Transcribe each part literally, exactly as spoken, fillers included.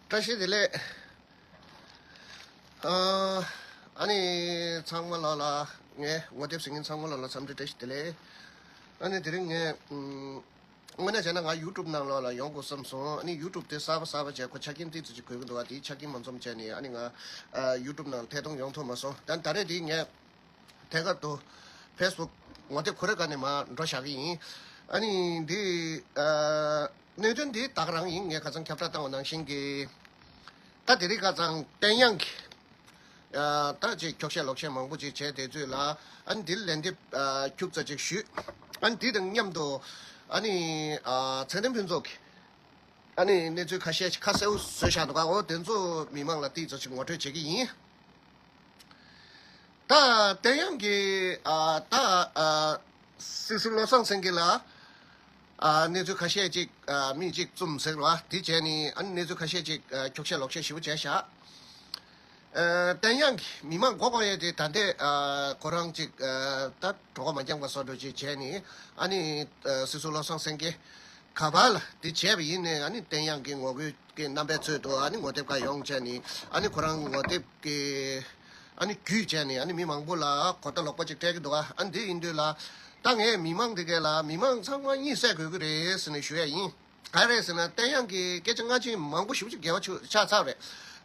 བཀྲ་ཤིས་བདེ་ལེགས། ཨ་ཨ་ནི་ཚང་མ་ལ་ལ་ངས་ངོ་དེབ་གཟིགས་མཁན་ཚང་མ་ལ་ལ་འཚམས་འདྲི་བཀྲ་ཤིས་བདེ་ལེགས། ཨ་ནི་དེ་རིང་ངས་ཨུམ། དངོས་གནས་བྱས་ན་ང་ཡུ་ཊུབ་ནང་ལོགས་ལ་ཡོང་དགོས་བསམ་སོང་། ཨ་ནི་ཡུ་ཊུབ་དེ་གསར་པ་གསར་པ་བྱས་ཁོ་ཆ་རྐྱེན་ཏིག་ཙམ་ཅིག་དགོས་ཀྱི་འདུག་བ། དེའི་ཆ་རྐྱེན་མ་འཛོམས་བྱས་ནས་ཨ་ནི་ང་ཨ་ཡུ་ཊུབ་ནང་ཐད་གཏོང་ཡོང་ཐུབ་མ་སོང་། ད་ད་རེས་དེ་ངས་ཐད་ཀར་དུ་ཕེ་སི་བུག་ངོ་དེབ་ཁོ་རའི་སྒང་ནས་མར་འགྲོ་བཞག་གི་ཡིན། ཨ་ནི་འདི་ཨ་གནད་དོན་འདི་ད་ག་རང་ཡིན། ངས་ཁ་སང་ཁྱབ་བསྒྲགས་བཏང་བ་ནང་བཞིན་གྱི་ད་དེ་རིང་ཁ་སང་བསྟན་དབྱངས་ཀྱི་ཨ་ད་ཅིག་འཁྱོག་བཤད་ལོག་བཤད་མང་པོ་ཅིག་བྱས་དེ་ཚོས་ལ་ཨ་ནི་འདིར་ལན་འདེབས་ཨ་ཁྱུག་ཙམ་ཅིག་ཞུས། ཨ་ནི་འདི་དང་མཉམ་དུ་ཨ་ནི་ཨ་ཚེ་བརྟན་ཕུན་ཚོགས་ཀྱིས་ཨ་ནི་གནས་ཚུལ་ཁ་ཤས་ཤིག་ཁ་གསལ་པོ་བཟོས་བཞག་འདུག་ག་འོ་དེ་ཚོ་མི་མང་ལ་ཏིག་ཙམ་ཅིག་ངོ་སྤྲོད་བྱེད་ཀྱི་ཡིན། ད་བསྟན་དབྱངས་ཀྱིས་ཨ་ད་ཨ་སྲིད་ཟུར་བློ་བཟང་སེང་གེ་ལ་ཨ་གནས་ཚུལ་ཁ་ཤས་ཅིག་ཨ་མི་གཅིག་བཙུམས་ཟེར་བ་དེ་བྱས་ནས་ཨ་ནི་གནས་ཚུལ་ཁ་ཤས་ཅིག་ཨ་འཁྱོག་བཤད་ལོག་བཤད་ཞེ་པོ་བྱས་བཞག་ཨ་བསྟན་དབྱངས་ཀྱིས་མི་མང་མགོ་སྐོར་ཡས་དེ་ད་ལྟའི་ཨ་ཁོ་རང་ཅིག་ཨ་ད་གྲོད་ཁོག་མ་འགྱངས་པ་བཟོ་འདྲ་ཅིག་བྱས་ནས་ཨ་ནི་ཨ་སྲིད་ཟུར་བློ་བཟང་སེང་གེ་ག་པར་ལ་དེ་བྱས་པ་ཡིན་ནའི་ཨ་ནི་བསྟན་དབྱངས་ཀྱི་ངོ་རྒོལ་གྱི་རྣམ་པའི་ཚུལ་དུ་ཨ་ནི་ངོ་དེབ་ཁ་ཡོང་བྱས་ནས་ཨ་ནི་ཁོ་རང་ངོ་དེབ་ཀྱི་ཨ་ནི་བརྒྱུད་བྱས་ནས་ཨ་ནི་མི་མང་པོ་ལ་གོ་བརྡ་ལོག་པ་ཅིག་སྤྲད་ཀྱི་འདུག་ཨ་ནི་འདི་ཡིན་དུས་ལ་ད་ངས་མི་མང་འདི་གས་ལ་མི་མང་ཚང་མ་གཉིད་སད་དགོས་ཀྱི་རེད་ཟེར་ནས་ཞུ་ཡ་ཡིན། ག་རེ་ཟེར་ན་བསྟན་དབྱངས་ཀྱིས་སྐད་ཆ་སྔ་ཕྱི་མང་པོ་ཞེ་པོ་ཅིག་འགལ་བ་ཆགས་ཚར་རེད།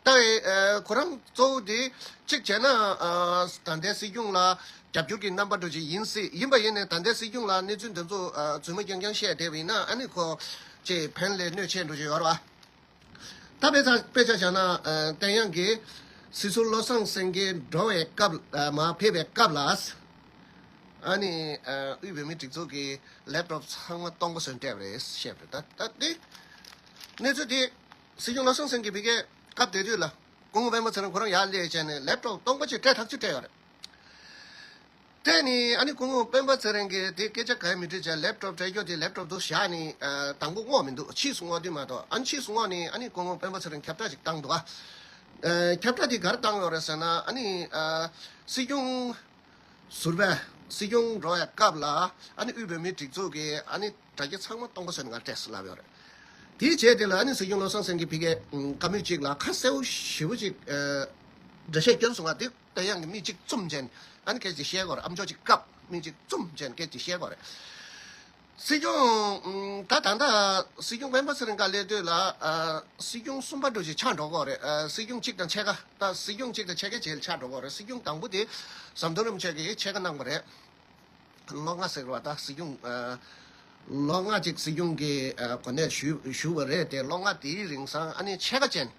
ད་ཨེ་ཁོ་རང་གཙོ་བོ་དེ་གཅིག་བྱས་ན་ཨ་ད་ལྟའི་སྲིད་སྐྱོང་ལ་རྒྱབ་སྐྱོར་གྱི་རྣམ་པ་འདྲ་ཅིག་ཡིན་སྲིད། ཡིན་པ་ཡིན་ནའི་ད་ལྟའི་སྲིད་སྐྱོང་ལ་གནས་ཚུལ་འདི་ཚོ་ཨ་རྫུན་མ་རྐྱང་རྐྱང་བཤད་བསྡད་པ་ཡིན་ན་ཨ་ནི་ཁོ་ཅིག་ཕན་ལས་གནོད་ཆེ་འགྲོ་ཅིག་ཡོད་རེད་བ། ད་དཔེ་ཆ་དཔེ་ཆ་བཞག་ན་ཨ་བསྟན་དབྱངས་ཀྱིས་སྲིད་ཟུར་བློ་བཟང་སེང་གེ་འགྲོ་བའི་སྐབས་ཨ་མར་ཕེབས་པའི་སྐབས་ལ་ཨ་ནི་ཨ་དབུས་བོད་མིའི་སྒྲིག་འཛུགས་ཀྱི་ལེབ་ཊོབ་ཚང་མ་སྟོང་པ་བཟོས་སྤྲད་པ་རེད་བཤད་པ་རེད། ད་ད་དེ་གནས་ཚུལ་དེ་སྲིད་སྐྱོང་བློ་བཟང་སེང་གེ་ཕ་གིར་སྐབས་དེ་དུས་ལ་སྐུ་ངོ་སྤེན་པ་ཚེ་རིང་ཁོ་རང་ཡར་སླེབས་བྱས་ནས་ལེབ་ཊོབ་སྟོང་པ་ཅིག་སྤྲད་ཐག་ཆོད་སྤྲད་ཡོད་རེད། དེ་ནི་ཨ་ནི་སྐུ་ངོ་སྤེན་པ་ཚེ་རིང་གིས་དེ་སྐད་ཆ་ག་ཡེ་མི་དྲིས་བྱས་ལེབ་ཊོབ་སྤྲད་རྒྱུ་དེ་ལེབ་ཊོབ་དུ་བཞག་ནས་ཨ་དང་པོ་བསྔོགས་མི་འདུག་ཕྱིས་སུ་བསྔོགས་དུས་མ་གཏོགས་ཨ་ནི་ཕྱིས་སུ་བསྔོགས་ནས་ཨ་ནི་སྐུ་ངོ་སྤེན་པ་ཚེ་རིང་ཁྱབ་བསྒྲགས་ཅིག་བཏང་འདུག་ཨ། ཨ་ཁྱབ་བསྒྲགས་དེ་ག་རེ་བཏང་ཡོད་རེད་ཟེར་ན་ཨ་ནི་ཨ་སྲིད་སྐྱོང་ཟུར་པ་སྲིད་སྐྱོང་འགྲོ་བའི་སྐབས་ལ་ཨ་ནི་དབུས་བོད་མིའི་སྒྲིག་འཛུགས་ཀྱི་ཨ་ནི་དྲ་རྒྱ་ཚང་མ་སྟོང་པ་བཟོས་ནས་ང་སྤྲད་ཟེར་ལབ་ཡོད་རེད། དེའི་རྗེས་དེ་ལ་ཨ་ནི་སྲིད་སྐྱོང་བློ་བཟང་སེང་གེ་ཕ་གིར་བཀའ་མོལ་གཅིག་ལ་ཁ་གསལ་པོ་ཞེ་པོ་ཅིག་ཨ་འགྲེལ་བཤད་བསྐྱོན་སོང་ང་དེ། བསྟན་དབྱངས་ཀྱིས་མི་གཅིག་བཙུམས་བྱས་ནས་ཨ་ནི་སྐད་ཅིག་བཤད་དགོས་རེད། ཨ་མཆོག་ཅིག་བཀབ་མི་གཅིག་བཙུམས་བྱས་ནས་སྐད་ཅིག་བཤད་དགོས་རེད། སྲིད་སྐྱོང་ད་ད་ལྟ་སྲིད་སྐྱོང་སྤེན་པ་ཚེ་རིང་སྒང་སླེབས་དུས་ལ་ཨ་སྲིད་སྐྱོང་གསུམ་པ་འདྲ་ཅིག་ཆགས་འགྲོ་གི་རེད། ཨ་སྲིད་སྐྱོང་གཅིག་དང་ཕྱེད་ཀ་ད་སྲིད་སྐྱོང་གཅིག་དང་ཕྱེད་ཀ་རྗེས་ལ་ཆགས་འགྲོ་གི་རེད། སྲིད་སྐྱོང་དང་པོ་དེ་ཟམ་གདོང་རིན་པོ་ཆེ་གིས་ཕྱེད་ཀ་གནང་བ་རེད། ལོ་ལྔ་ཟེར་བ་ད་སྲིད་སྐྱོང་ཨ་ལོ་ལྔ་ཅིག་སྲིད་སྐྱོང་གི་ཨ་གོ་གནས་ཞུ་ཞུ་བ་རེད་དེ། ལོ་ལྔ་དེའི་རིང་སང་ཨ་ནི་ཕྱེད་ཀ་ཅན་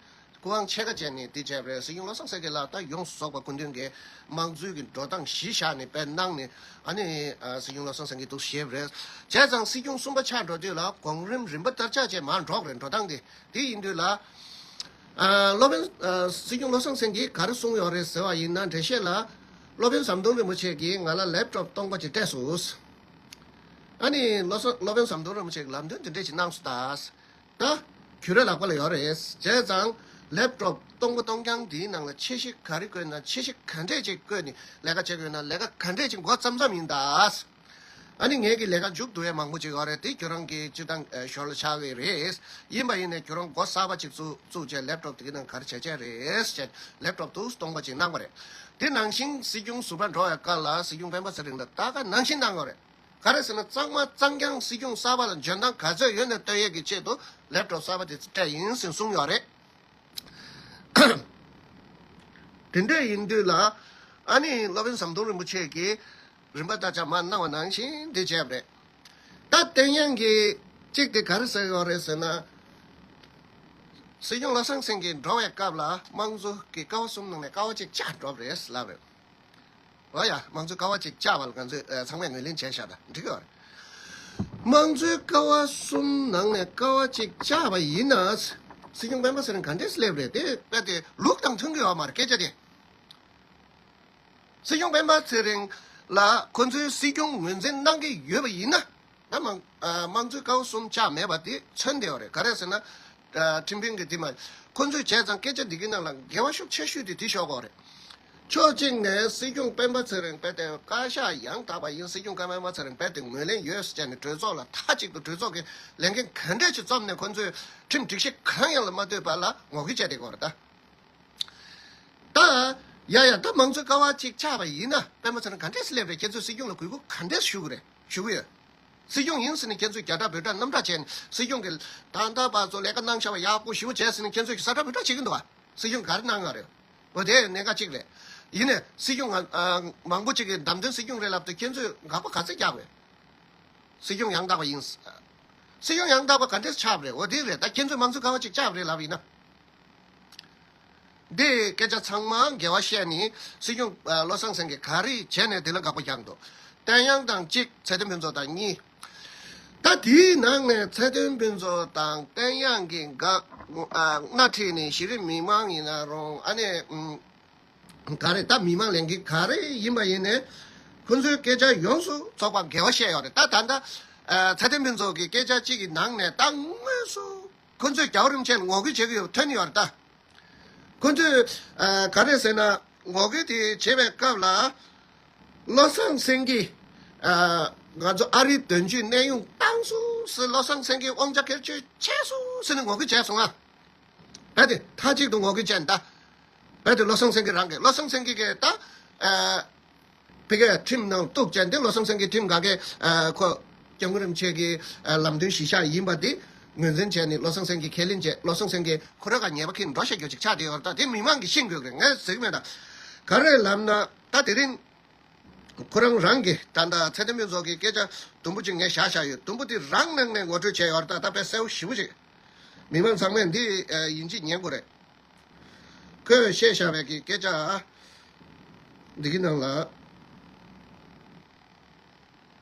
སྐུ་དབང་ཕྱེད་ཀ་ཅན་ནས་དེ་བྱས་པ་རེད། སྲིད་སྐྱོང་བློ་བཟང་སེང་གེ་ལགས་ད་ཡོངས་སུ་རྫོགས་པ་སྐུ་མདུན་གྱི་དམངས་གཙོའི་གི་འགྲོ་སྟངས་གཞི་བཞག་ནས་དཔེ་གནང་ནས་ཨ་ནི་ཨ་སྲིད་སྐྱོང་བློ་བཟང་སེང་གེ་འདུག་བཞེས་པ་རེད། བྱས་ཙང་སྲིད་སྐྱོང་གསུམ་པ་ཆགས་འགྲོ་དུས་ལ་གོང་རིམ་རིམ་པ་ལྟར་ཆགས་བྱས་མར་འགྲོ་གི་རེད། འགྲོ་སྟངས་དེ་དེ་ཡིན་དུས་ལ། ཨ་སློབ་དཔོན་ཨ་སྲིད་སྐྱོང་བློ་བཟང་སེང་གེས་ག་རེ་གསུངས་ཡོད་རེད་ཟེར་བ་ཡིན་ན། འགྲེལ་བཤད་ལ་སློབ་དཔོན་ཟམ་གདོང་རིན་པོ་ཆེ་གིས་ང་ལ་ལེབ་ཊོབ་སྟོང་པ་ཅིག་སྤྲད་སོང་། ཨ་ནི་བློ་བཟང་སློབ་དཔོན་ཟམ་གདོང་རིན་པོ་ཆེ་གིས་ལམ་སྟོན་དེ་འདྲས་ཅིག་གནང་སོང་ད། ད་ཁྱོད་རའི་ལག་པ་ལ་ཡོད་རེད། བྱས་ཙང་ལེབ་ཊོབ་སྟོང་པ་སྟོང་རྐྱང་འདིའི་ནང་ལ་འཆར་གཞི་ག་རེ་བཀོད་ན་འཆར་གཞི་ག་འདྲས་ཅིག་བཀོད་ནས་ལས་ཀ་བྱེད་དགོས་ན་ལས་ཀ་ག་འདྲས་ཅིག་འགོ་བརྩམས་བརྩམས་ཡིན་ད། ཨ་ནི་ངེད་ཀྱི་ལས་ཀ་མཇུག་བསྡུ་ཡས་མང་པོ་ཅིག་ཡོད་རེད། དེ་ཁྱོད་རང་གི་སྤྱིར་བཏང་ཨ་ཞོར་ལ་ཆགས་ཀྱི་རེད། ཡིན་པ་ཡིན་ནའི་ཁྱོད་རང་སྒོ་གསར་པ་ཅིག་བཙུགས་བཙུགས་བྱས་ལེབ་ཊོབ་དེ་གི་ནང་ག་རེ་བྱས་བྱས་རེད་ཅེས་ལེབ་ཊོབ་དུ་སྟོང་པ་ཅིག་གནང་བ་རེད། དེ་ནང་བཞིན་སྲིད་སྐྱོང་ཟུར་པ་འགྲོ་བའི་སྐབས་ལ་སྲིད་སྐྱོང་སྤེན་པ་ཚེ་རིང་ལ་ད་ག་ནང་བཞིན་གནང་ཡོད་རེད། ག་རེ་ཟེར་ན་གཙང་མ་གཙང་རྐྱང་སྲིད་སྐྱོང་གསར་པ་ལ་འཇོན་ཐང་ག་ཚོད་ཡོད་ན་སྟོན་ཡས་ཀྱི་ཆེད་དུ་ལེབ་ཊོབ་གསར་པ་དེ་སྤྲད་ཡིན་ཟེར་གསུངས་ཡོད་རེད། དེ་འདྲ་ཡིན་དུས་ལ་ཨ་ནི་སློབ་དཔོན་ཟམ་གདོང་རིན་པོ་ཆེ་གིས་རིམ་པ་ལྟར་ཆ་མར་གནང་བ་ནང་བཞིན་དེ་བྱས་པ་རེད། ད་བསྟན་དབྱངས་ཀྱིས་གཅིག་དེ་ག་རེ་ཟེར་ཡོད་རེད་ཟེར་ན། སྲིད་སྐྱོང་བློ་བཟང་སེང་གེ་འགྲོ་བའི་སྐབས་ལ་དམངས་གཙོ་གི་ཀ་བ་གསུམ་ནང་ནས་ཀ་བ་གཅིག་བཅག་འགྲོ་བ་རེད་ལབ་རེད། འོ་ཡ། དམངས་གཙོའི་ཀ་བ་གཅིག་བཅག་པ་ལ་ང་ཚོས་ཨ་ཚང་མས་ངོས་ལེན་བྱས་བཞག་ད་འགྲིག་གི་ཡོད་རེད། དམངས་གཙོའི་ཀ་བ་གསུམ་ནང་ནས་ཀ་བ་གཅིག་བཅག་པ་ཡིན་ན། སྲིད་སྐྱོང་སྤེན་པ་ཚེ་རིང་ག་འདྲས་སླེབས་རེད། དེ་དཔེ་དེ་ལུགས་དང་མཐུན་གྱི་ཡོད་མ་རེད་སྐད་ཆ་དེ། སྲིད་སྐྱོང་སྤེན་པ་ཚེ་རིང་ལ་ཁོ་ཚོའི་སྲིད་སྐྱོང་ངོས་འཛིན་གནང་གི་ཡོད་པ་ཡིན་ན། ད་མང་ཨ་དམངས་གཙོའི་ཀ་བ་གསུམ་བཅག་མེད་པ་དེ་མཚོན་བསྡད་ཡོད་རེད། ག་རེ་ཟེར་ན། ཨ་ཁྲིམས་དཔོན་གྱིས་དེ་མ་ཁོ་ཚོས་བྱས་ཙང་སྐད་ཆ་འདི་གི་ནང་ལ་འགལ་བ་ཤུགས་ཆེ་ཤོས་དེ་དེ་ཤོར་གི་ཡོད་རེད། ཕྱོགས་གཅིག་ནས་སྲིད་སྐྱོང་སྤེན་པ་ཚེ་རིང་རྦད་དེ་བཀའ་ཤག་ཡང་དག་པ་ཡིན། སྲིད་སྐྱོང་སྤེན་པ་ཚེ་རིང་རྦད་དེ་ངོས་ལེན་ཡོད་ཟེར་བྱས་ནས་གྲོས་ཚོགས་ལ་མཐའ་གཅིག་ཏུ་གྲོས་ཚོགས་ཀྱི་ལས་འགན་ག་འདྲས་ཅིག་རྩོམ་ནས་ཁོ་ཚོས་ཁྲིམས་སྒྲིག་གཞི་གང་ཡང་ལ་མ་ལྟོས་པ་ལ་ངོ་རྒོལ་བྱས་བསྡད་ཀྱི་ཡོད་རེད་ད། ད། ཡ་ཡ་ད་མང་གཙོའི་ཀ་བ་གཅིག་ཆགས་པ་ཡིན་ན་སྤེན་པ་ཚེ་རིང་ག་འདྲས་སེ་སླེབས་རེད། ཁྱེད་ཚོས་སྲིད་སྐྱོང་ལ་གུས་བཀུར་ག་འདྲས་ཞུ་གི་རེད། ཞུ་གི་ཡོད། སྲིད་སྐྱོང་ཡིན་ཟེར་ནས་ཁྱེད་ཚོས་རྒྱ་སྒྲ་བོད་སྒྲ་གནམ་སྒྲ་བྱས་ནས་སྲིད་སྐྱོང་གིས་ད་ལྟ་བར་དུ་ལས་ཀ་གནང་བཞག་པ་ཡག་པོ་ཞེ་པོ་བྱས་ཟེར་ནས་ཁྱེད་ཚོས་ཀྱི་ས་ཁྲ་བོད་སྒྲ་བྱེད་ཀྱི་འདུག་བ། སྲིད་སྐྱོང་ག་རེ་གནང་ཡོད་རེད། འོ་དེ་གནད་འགག་གཅིག་རེད། ཡིན་ནའི་སྲིད་སྐྱོང་ང་ཨ་མང་པོ་གཅིག་གིས་བདམས་ཐོན་སྲིད་སྐྱོང་རེད་ལབ་དུས་ཁྱེད་ཚོས་དགག་པ་ག་ཚད་རྒྱག་དགོས། སྲིད་སྐྱོང་ཡང་དག་པ་ཡིན། སྲིད་སྐྱོང་ཡང་དག་པ་ག་འདྲས་ཆགས་པ་རེད། འོ་དེ་རེད། ད་ཁྱེད་ཚོས་མང་གཙོའི་ཀ་བ་གཅིག་ཆགས་པ་རེད་ལབ་ཡིན་ན། འདི་སྐད་ཆ་ཚང་མ་འགལ་བ་བཤད་ནས་སྲིད་སྐྱོང་ཨ་བློ་བཟང་སེང་གེ་ག་རེ་བྱས་ནས་དེ་ལ་དགག་པ་རྒྱག་འདུག་བསྟན་དབྱངས་དང་གཅིག་ཚེ་བརྟན་ཕུན་ཚོགས་དང་གཉིས། ད་དེའི་ནང་ནས་ཚེ་བརྟན་ཕུན་ཚོགས་དང་བསྟན་དབྱངས་ཀྱིས་དགག་ཨ་སྣེ་ཁྲིད་ནས་གཞི་རིམ་མི་མང་ཡིན་ན་རུང་ཨ་ནི་ཨུམ། ག་རེ་ད་མི་མང་ལས་འགན་ག་རེ་ཡིན་པ་ཡིན་ནའི་ཁོ་ཚོའི་སྐད་ཆ་ཡོངས་སུ་རྫོགས་པ་འགལ་བ་བཤད་ཡོད་རེད། ད་ད་ལྟ་ཨ་ཚེ་བརྟན་ཕུན་ཚོགས་ཀྱི་སྐད་ཆ་གཅིག་གི་ནང་ནས་ད་དངོས་སུ་ཁོ་ཚོས་རྒྱལ་བ་རིན་པོ་ཆེ་ལ་ངོ་རྒོལ་བྱེད་ཀྱི་ཡོད་ཐོན་ཡོད་རེད་ད། ཁོ་ཚོས་ཨ་ག་རེ་ཟེར་ན་ངོ་རྒོལ་དེ་བྱེད་པའི་སྐབས་ལ་བློ་བཟང་སེང་གེ་ཨ་ང་ཚོ་ཨ་རིའི་དོན་གཅོད་གནས་དབྱུང་བཏང་སོང་ཟེར། བློ་བཟང་སེང་གེ་དབང་ཆ་བཀོལ་སྤྱོད་བྱས་སོང་ཟེར་ནས་ངོ་རྒོལ་བྱས་སོང་ང་། རྦད་དེ་མཐའ་གཅིག་ཏུ་ངོ་རྒོལ་བྱས་ནས་ད། རྦད་དེ་བློ་བཟང་སེང་གེ་རང་གིས་བློ་བཟང་སེང་གེ་གིས་ད། ཨ་ཕ་གིའི་ཁྲིམས་ནང་གཏུག་བྱས་ཏེ་བློ་བཟང་སེང་གེ་ཁྲིམས་འགལ་གྱི་ཨ་ཁོ་སྐྱབས་མགོན་རིན་པོ་ཆེ་གི་ཨ་ལམ་སྟོན་གཞི་བཞག་ཡིན་པ་དེ་ངོས་འཛིན་བྱས་ནས་བློ་བཟང་སེང་གེ་ཁས་ལེན་བྱས། བློ་བཟང་སེང་གེ་ཁོ་རང་ག་ཉེས་པ་ཁྱེར་འགྲོ་བཤད་རྒྱུ་ཅིག་ཆགས་བསྡད་ཡོད་རེད། ད་དེ་མི་མང་གིས་ཤེས་དགོས་རེད། ངས་ཟེར་གི་མེད་ད། ག་རེ་ལབ་ན་ད་དེ་རིང་། ཁོ་རང་རང་གིས་ད་ལྟ་ཚེ་བརྟན་ཕུན་ཚོགས་ཀྱི་སྐད་ཆ་དུམ་བུ་གཅིག་ངས་བཞག་བཞག་ཡོད། དུམ་བུ་དེ་རང་ནང་ནས་ངོ་སྤྲོད་བྱས་ཡོད་རེད། ད་ད་དཔེ་གསལ་པོ་ཞེ་པོ་ཅིག་མི་མང་ཚང་མས་འདི་ཡིན་གཅིག་ཉན་དགོས་རེད། ཁོས་བཤད་བཞག་པའི་གི་སྐད་ཆ་འདི་གི་ནང་ལ་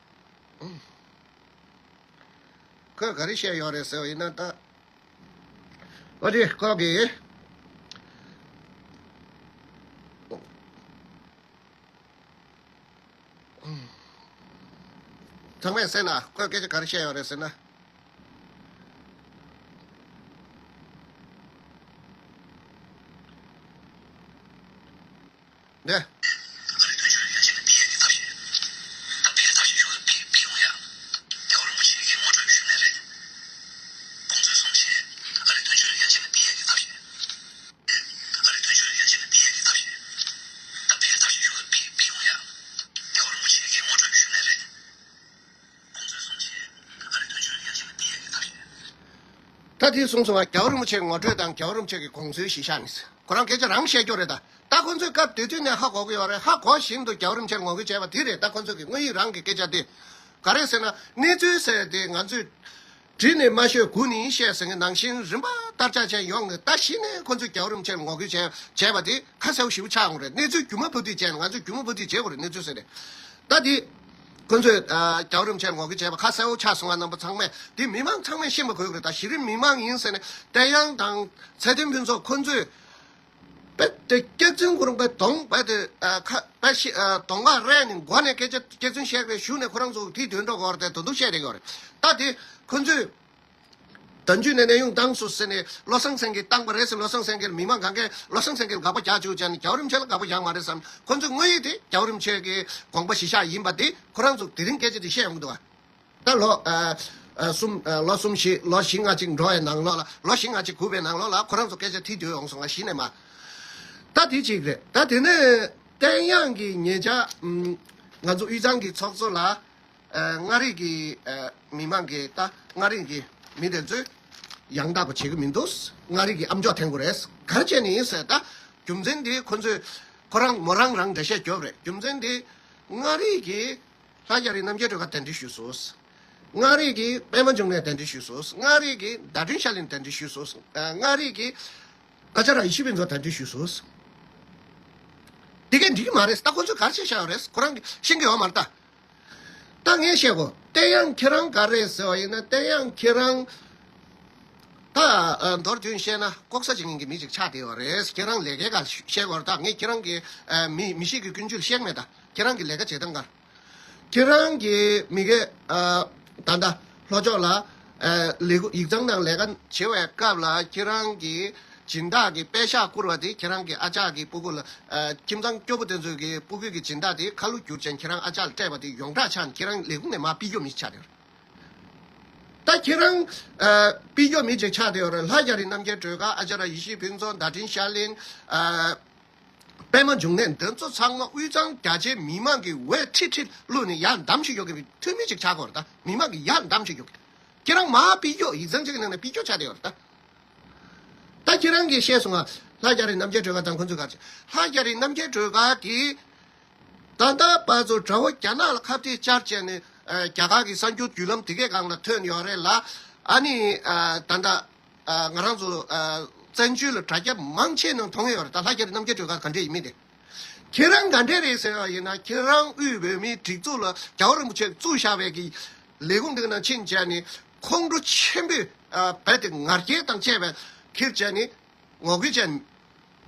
ཁོས་ག་རེ་བཤད་ཡོད་རེད་ཟེར་བ་ཡིན་ན་ད། ཨོ་དེ་ཁོ་གིས། ཚང་མས་གསན་ན་ཁོས་སྐད་ཆ་ག་རེ་བཤད་ཡོད་རེད་ཟེར་ན། འདི། ད་དེ་གསུངས་སོང་བ། རྒྱལ་བ་རིན་པོ་ཆེའི་ངོ་སྤྲོད་དང་རྒྱལ་བ་རིན་པོ་ཆེ་གི་དགོངས་ཚུལ་གཞི་བཞག་ནས་ཁོ་རང་སྐད་ཆ་རང་བཤད་རྒྱུ་རེད་ད། ད་ཁོ་ཚོས་སྐབས་དེ་དུས་ནས་ཧ་གོ་གི་ཡོད་རེད། ཧ་གོ་བཞིན་དུ་རྒྱལ་བ་རིན་པོ་ཆེར་ངོ་རྒོལ་བྱས་པ་དེ་རེད། ད་ཁོ་ཚོ་གི་དངོས་ཡིག་རང་གི་སྐད་ཆ་དེ་ག་རེ་ཟེར་ན། གནས་ཚུལ་ཟེར་དེ་ང་ཚོས་བྲིས་ནས་མ་ཤོད་སྒུག་ནས་བཤད་ཟེར་མཁན་ནང་བཞིན་རིམ་པ་ལྟར་ཆགས་ཅན་ཡོང་ནས་ད་གཞི་ནས་ཁོ་ཚོས་རྒྱལ་བ་རིན་པོ་ཆེར་ངོ་རྒོལ་བྱས་བྱས་པ་དེ་ཁ་གསལ་པོ་ཞེ་པོ་ཆགས་ཡོང་རེད། གནས་ཚུལ་རྒྱུ་མ་བུ་དུས་ཅན་ང་ཚོས་རྒྱུ་མ་བུ་དུས་བྱེད་དགོས་རེད། གནས་ཚུལ་ཟེར་ནས་ད་དེ། ཁོ་ཚོས་ཨ་རྒྱལ་བ་རིན་པོ་ཆེར་ངོ་རྒོལ་བྱས་པ་ཁ་གསལ་པོ་ཆགས་སོང་བ། རྣམ་པ་ཚང་མས་དེ་མི་མང་ཚང་མས་ཤེས་པ་དགོས་ཀྱི་རེད། ད་གཞི་རིམ་མི་མང་ཡིན་ཟེར་ནས་བསྟན་དབྱངས་དང་ཚེ་བརྟན་ཕུན་ཚོགས་ཁོ་ཚོས་རྦད་དེ་སྐྱག་རྫུན། ཁོ་རང་རྦད་གདོང་རྦད་དེ་ཨ་ཁ་རྦད་ཤི་ཨ་གདོང་ཁ་རལ་ནས་མགོ་ནས་སྐད་ཆ་སྐྱག་རྫུན་བཤད་པའི་གཞུག་ནས་ཁོ་རང་ཚོ་དེ་དོན་འགྲོ་གི་རེད་དེ་དོན་དུ་བཤད་བསྡད་ཀྱི་ཡོད་རེད། ད་དེ་ཁོ་ཚོས། དོན་གཅོད་ནས་གནས་དབྱུང་བཏང་སོང་ཟེར་ནས་བློ་བཟང་སེང་གེས་བཏང་པ་རེད་ཟེར། བློ་བཟང་སེང་གེར་མི་མང་གང་གས་བློ་བཟང་སེང་གེར་དགག་པ་རྒྱག་བཅུག་བྱས་ནས་རྒྱལ་བ་རིན་པོ་ཆེ་ལ་དགག་པ་རྒྱག་མ་རེད་བསམ། ཁོ་ཚོས་དངོས་ཡོད་དེ་རྒྱལ་བ་རིན་པོ་ཆེ་གི་དགོངས་པ་གཞི་བཞག་ཡིན་པ་དེ་ཁོ་རང་ཚོ་དེ་རིང་སྐད་ཆ་དེ་བཤད་ཡོང་གི་འདུག་བ། ད་ལོ་ཨ་ཨ་གསུམ་ཨ་ལོ་གསུམ་བཞི་ལོ་བཞི་ལྔ་གཅིག་འགྲོ་བའི་ནང་ལོགས་ལ། ལོ་བཞི་ལྔ་གཅིག་སྒུག་པའི་ནང་ལོགས་ལ་ཁོ་རང་ཚོ་སྐད་ཆ་དེ་འདོད་ཡོང་སོང་། ང་གཞི་ནས་མ། ད་དེ་གཅིག་རེད། ད་དེ་ནས་བསྟན་དབྱངས་ཀྱིས་ཉེ་ཆར་ང་ཚོ་དབུས་གཙང་གི་ཚོགས་གཙོ་ལ། ཨ་མངའ་རིས་ཀྱི་ཨ་མི་མང་གིས། ད་མངའ་རིས་ཀྱི་མི་དེ་ཚོས་ཡང་དག་པ་བྱེད་ཀྱི་མི་འདུག་མངའ་རིས་ཀྱི་ཨ་མཆོག་འཐེན་དགོས་རེད། ག་རེ་བྱས་ནས་ཡིན་ཟེར། ད་རྒྱུ་མཚན་དེ་ཁོ་ཚོས་ཁོ་རང་མོ་རང་རང་འགྲེལ་བཤད་རྒྱོབ་རེད། རྒྱུ་མཚན་དེ་མངའ་རིས་ཀྱི་ལྷ་རྒྱ་རི་རྣམ་རྒྱལ་སྒྲོལ་དཀར་གདན་འདྲེན་ཞུས་སོང་། མངའ་རིས་ཀྱི་པད་མ་འབྱུང་གནས་གདན་འདྲེན་ཞུས་སོང་། མངའ་རིས་ཀྱི་ཟླ་སྒྲོན་ཤར་གླིང་གདན་འདྲེན་ཞུས་སོང་། ཨ་མངའ་རིས་ཀྱི་ཨ་ཅཱརྱ་ཡེ་ཤེས་ཕུན་ཚོགས་གདན་འདྲེན་ཞུས་སོང་། དེ་གས་འགྲིག་གི་མ་རེད། ད་ཁོ་ཚོས་ག་རེ་བྱས་བཞག་ཡོད་རེད། ཁོ་རང་གིས་ཤེས་ཀྱི་ཡོད་མ་རེད་ད། ད་ངས་བཤད་གོ། བསྟན་དབྱངས་ཁྱེད་རང་ག་རེ་ཟེར་བ་ཡིན་ན། བསྟན་དབྱངས་ཁྱེད་རང་ད་ཨ་མདོར་བསྡུས་བཤད་ན་ལྐོག་ཟ་བྱེད་མཁན་གྱི་མི་ཅིག་ཆགས་བསྡད་ཡོད་རེད། ཁྱེད་རང་ལས་ཀའི་སྐོར་བཤད་དགོས་རེད། ད་ངས་ཁྱེད་རང་གི་ཨ་མི་མི་གཤིས་ཀྱི་ཀུན་སྤྱོད་བཤད་མེད་ད། ཁྱེད་རང་གི་ལས་ཀ་བྱེད་སྟངས་ག་རེ། ཁྱེད་རང་གི་མི་གེ་ཨ་ད་ལྟ་ལྷོ་ཕྱོགས་ལ་ཨ་ལས་ཁུངས་ཡིག་ཚང་ནང་ལས་ཀ་བྱེད་པའི་སྐབས་ལ་ཁྱེད་རང་གི་ སྦྱིན་བདག་གི་པད་ཤག་བསྐུར་བ་དེ་ཁྱེད་རང་གི་ཨ་ཅག་གི་སྤུ་གུ་ལ། ཨ། ཁྱིམ་ཚང་སྐྱོ་པོ་དེ་ཚོ་གི་སྤུ་གུ་གི་སྦྱིན་བདག་དེ་ཁ་ལོ་བསྒྱུར་ཅན་ཁྱེད་རང་ཨ་ཅག་ལ་སྤྲད་པ་དེ་ཡོངས་གྲགས་ཆགས་ནས་ཁྱེད་རང་ལས་ཁུངས་ནས་མར་ཕུད་རྒྱུ་མི་ཆགས་ཡོད། ད་ཁྱེད་རང་ཨ་ཕུད་རྒྱུ་མི་ཅིག་ཆགས་བསྡད་ཡོད་རེད། ལྷ་རྒྱ་རི་རྣམ་རྒྱལ་སྒྲོལ་དཀར། ཨ་ཅག་ར་ཡེ་ཤེས་ཕུན་ཚོགས། བརྡ་འཕྲིན་ཤར་གླིང་། ཨ། པད་མ་འབྱུང་གནས། འདི་ཚོ་ཚང་མ་དབུས་གཙང་རྒྱ་ཆེའི་མི་མང་གི་འོས་ཁྲི་ཁྲི་བླུགས་ནས་ཡར་འདམ་ཞིག་ཡོད་མཁན་གྱི་འཐུས་མི་ཅིག་ཆགས་ཀྱི་ཡོད་རེད། ད་མི་མང་གིས་ཡར་འདམ་ཞིག་ཡོད་མཁན། ཁྱེད་རང་མར་ཕུད་རྒྱུ་ཡིག་ཚང་གཅིག་གི་ནང་ནས་ཕུད་རྒྱུ་ཆགས་བསྡད་ཡོད་རེད་ད། ད་ཁྱེད་རང་གིས་བཤད་སོང་ང་། ལྷ་རྒྱ་རི་རྣམ་རྒྱལ་སྒྲོལ་དཀར་དང་ཁོ་ཚོ་ག་རེ་བྱས། ལྷ་རྒྱ་རི་རྣམ་རྒྱལ་སྒྲོལ་དཀར་གྱིས་ད་ལྟ་བར་དུ་དགྲ་བོ་རྒྱ་ནག་ལ་ཁ་གཏད་བཅར་བྱས་ནས། ཨ། རྒྱ་གར་གྱི་གསར་འགྱུར་བརྒྱུད་ལམ་དེ་གའི་སྒང་ལ་ཐོན་ཡོད་རེད་ལ། ཨ་ནི། ཨ། ད་ལྟ། ཨ། ང་རང་ཚོ། ཨ། བཙན་བྱོལ་ལ་དྲ་རྒྱ་མང་ཆེ་ནང་མཐོང་ཡོད་རེད། ད་ལྷ་རྒྱ་རི་རྣམ་རྒྱལ་སྒྲོལ་དཀར་ག་འདྲས་ཡིན་མིན་དེ། ཁྱེད་རང་ག་འདྲས་རེད་ཟེར་བ་ཡིན་ན། ཁྱེད་རང་དབུས་བོད་མིའི་སྒྲིག་འཛུགས་ལ་རྒྱལ་བ་རིན་པོ་ཆེས་བཙུགས་བཞག་པའི་གི་ལས་ཁུངས་དེ་ག་ནང་ཕྱིན་བྱས་ནས་ཁོང་ཁྲོ་ཆེན་པོས། ཨ། རྦད་དེ་ང་རྒྱལ་དང་བཅས་པའི་ཁྱེར་བྱས་ནས་ངོ་རྒོལ་བྱས་ནས།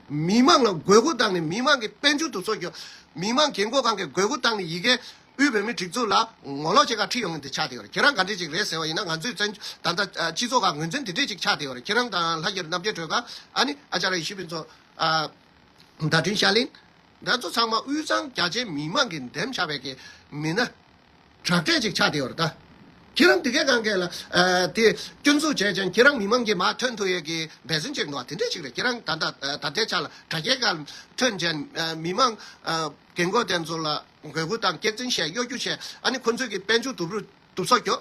མི་མང་ལ་དགོས་མཁོ་བཏང་ནས། མི་མང་གི་དཔལ་འབྱོར་དུ་གསོག་རྒྱུ། མི་མང་རྒན་འཁོགས་གང་གི་དགོས་མཁོ་བཏང་ནས། ཡ་གིའི་དབུས་བོད་མིའི་སྒྲིག་འཛུགས་ལ་ངོ་ལོག་བྱེད་ག་ཁྲིད་ཡོང་མཁན་དེ་ཆགས་བསྡད་ཡོད་རེད། ཁྱེད་རང་ག་འདྲས་ཅིག་རེད་ཟེར་བ་ཡིན་ན། ང་ཚོའི་བཙན་ད་ལྟ་སྤྱི་ཚོགས་ཁག་ངོས་འཛིན་དེ་འདྲས་ཅིག་ཆགས་བསྡད་ཡོད་རེད། ཁྱེད་རང་དང་ལྷ་རྒྱ་རི་རྣམ་རྒྱལ་སྒྲོལ་དཀར། ཨ་ནི་ཨ་ཅག་ར་ཡེ་ཤེས་ཕུན་ཚོགས། ཨ། བརྡ་འཕྲིན་ཤར་གླིང་། ད་ཚོ་ཚང་མ་དབུས་གཙང་རྒྱ་ཆེའི་མི་མང་གིས་འདེམས་བཞག་པའི་གི་མི་སྣ་དྲག་གྲས་ཅིག་ཆགས་བསྡད་ཡོད་རེད་ད། ཁྱེད་རང་དེ་གའི་སྒང་ག་ལ། ཨ། དེ་སྐྱོན་འཛུགས་བྱས་ཀྱང་ཁྱེད་རང་མི་མང་གིས་མར་ཐོན་ཐུབ་ཡས་ཀྱི་འབད་བརྩོན་བྱེད་དགོས་པ་དེ་འདྲས་ཅིག་རེད། ཁྱེད་རང་ད་ལྟ། ཨ། ད་ལྟའི་ཆ་ལ་དྲ་རྒྱའི་སྒང་ཐོན་ཀྱང་། ཨ། མི་མང་། ཨ། རྒན་འཁོགས་དེ་ཚོ་ལ་དགོས་མཁོ་དང་སྐྱག་རྫུན་བཤད། གཡོ་སྒྱུ་བཤད། ཨ་ནི་ཁོ་ཚོས་ཀྱི་དཔལ་འབྱོར་སྡུག་རུ་སྡུག་སོག་རྒྱོ།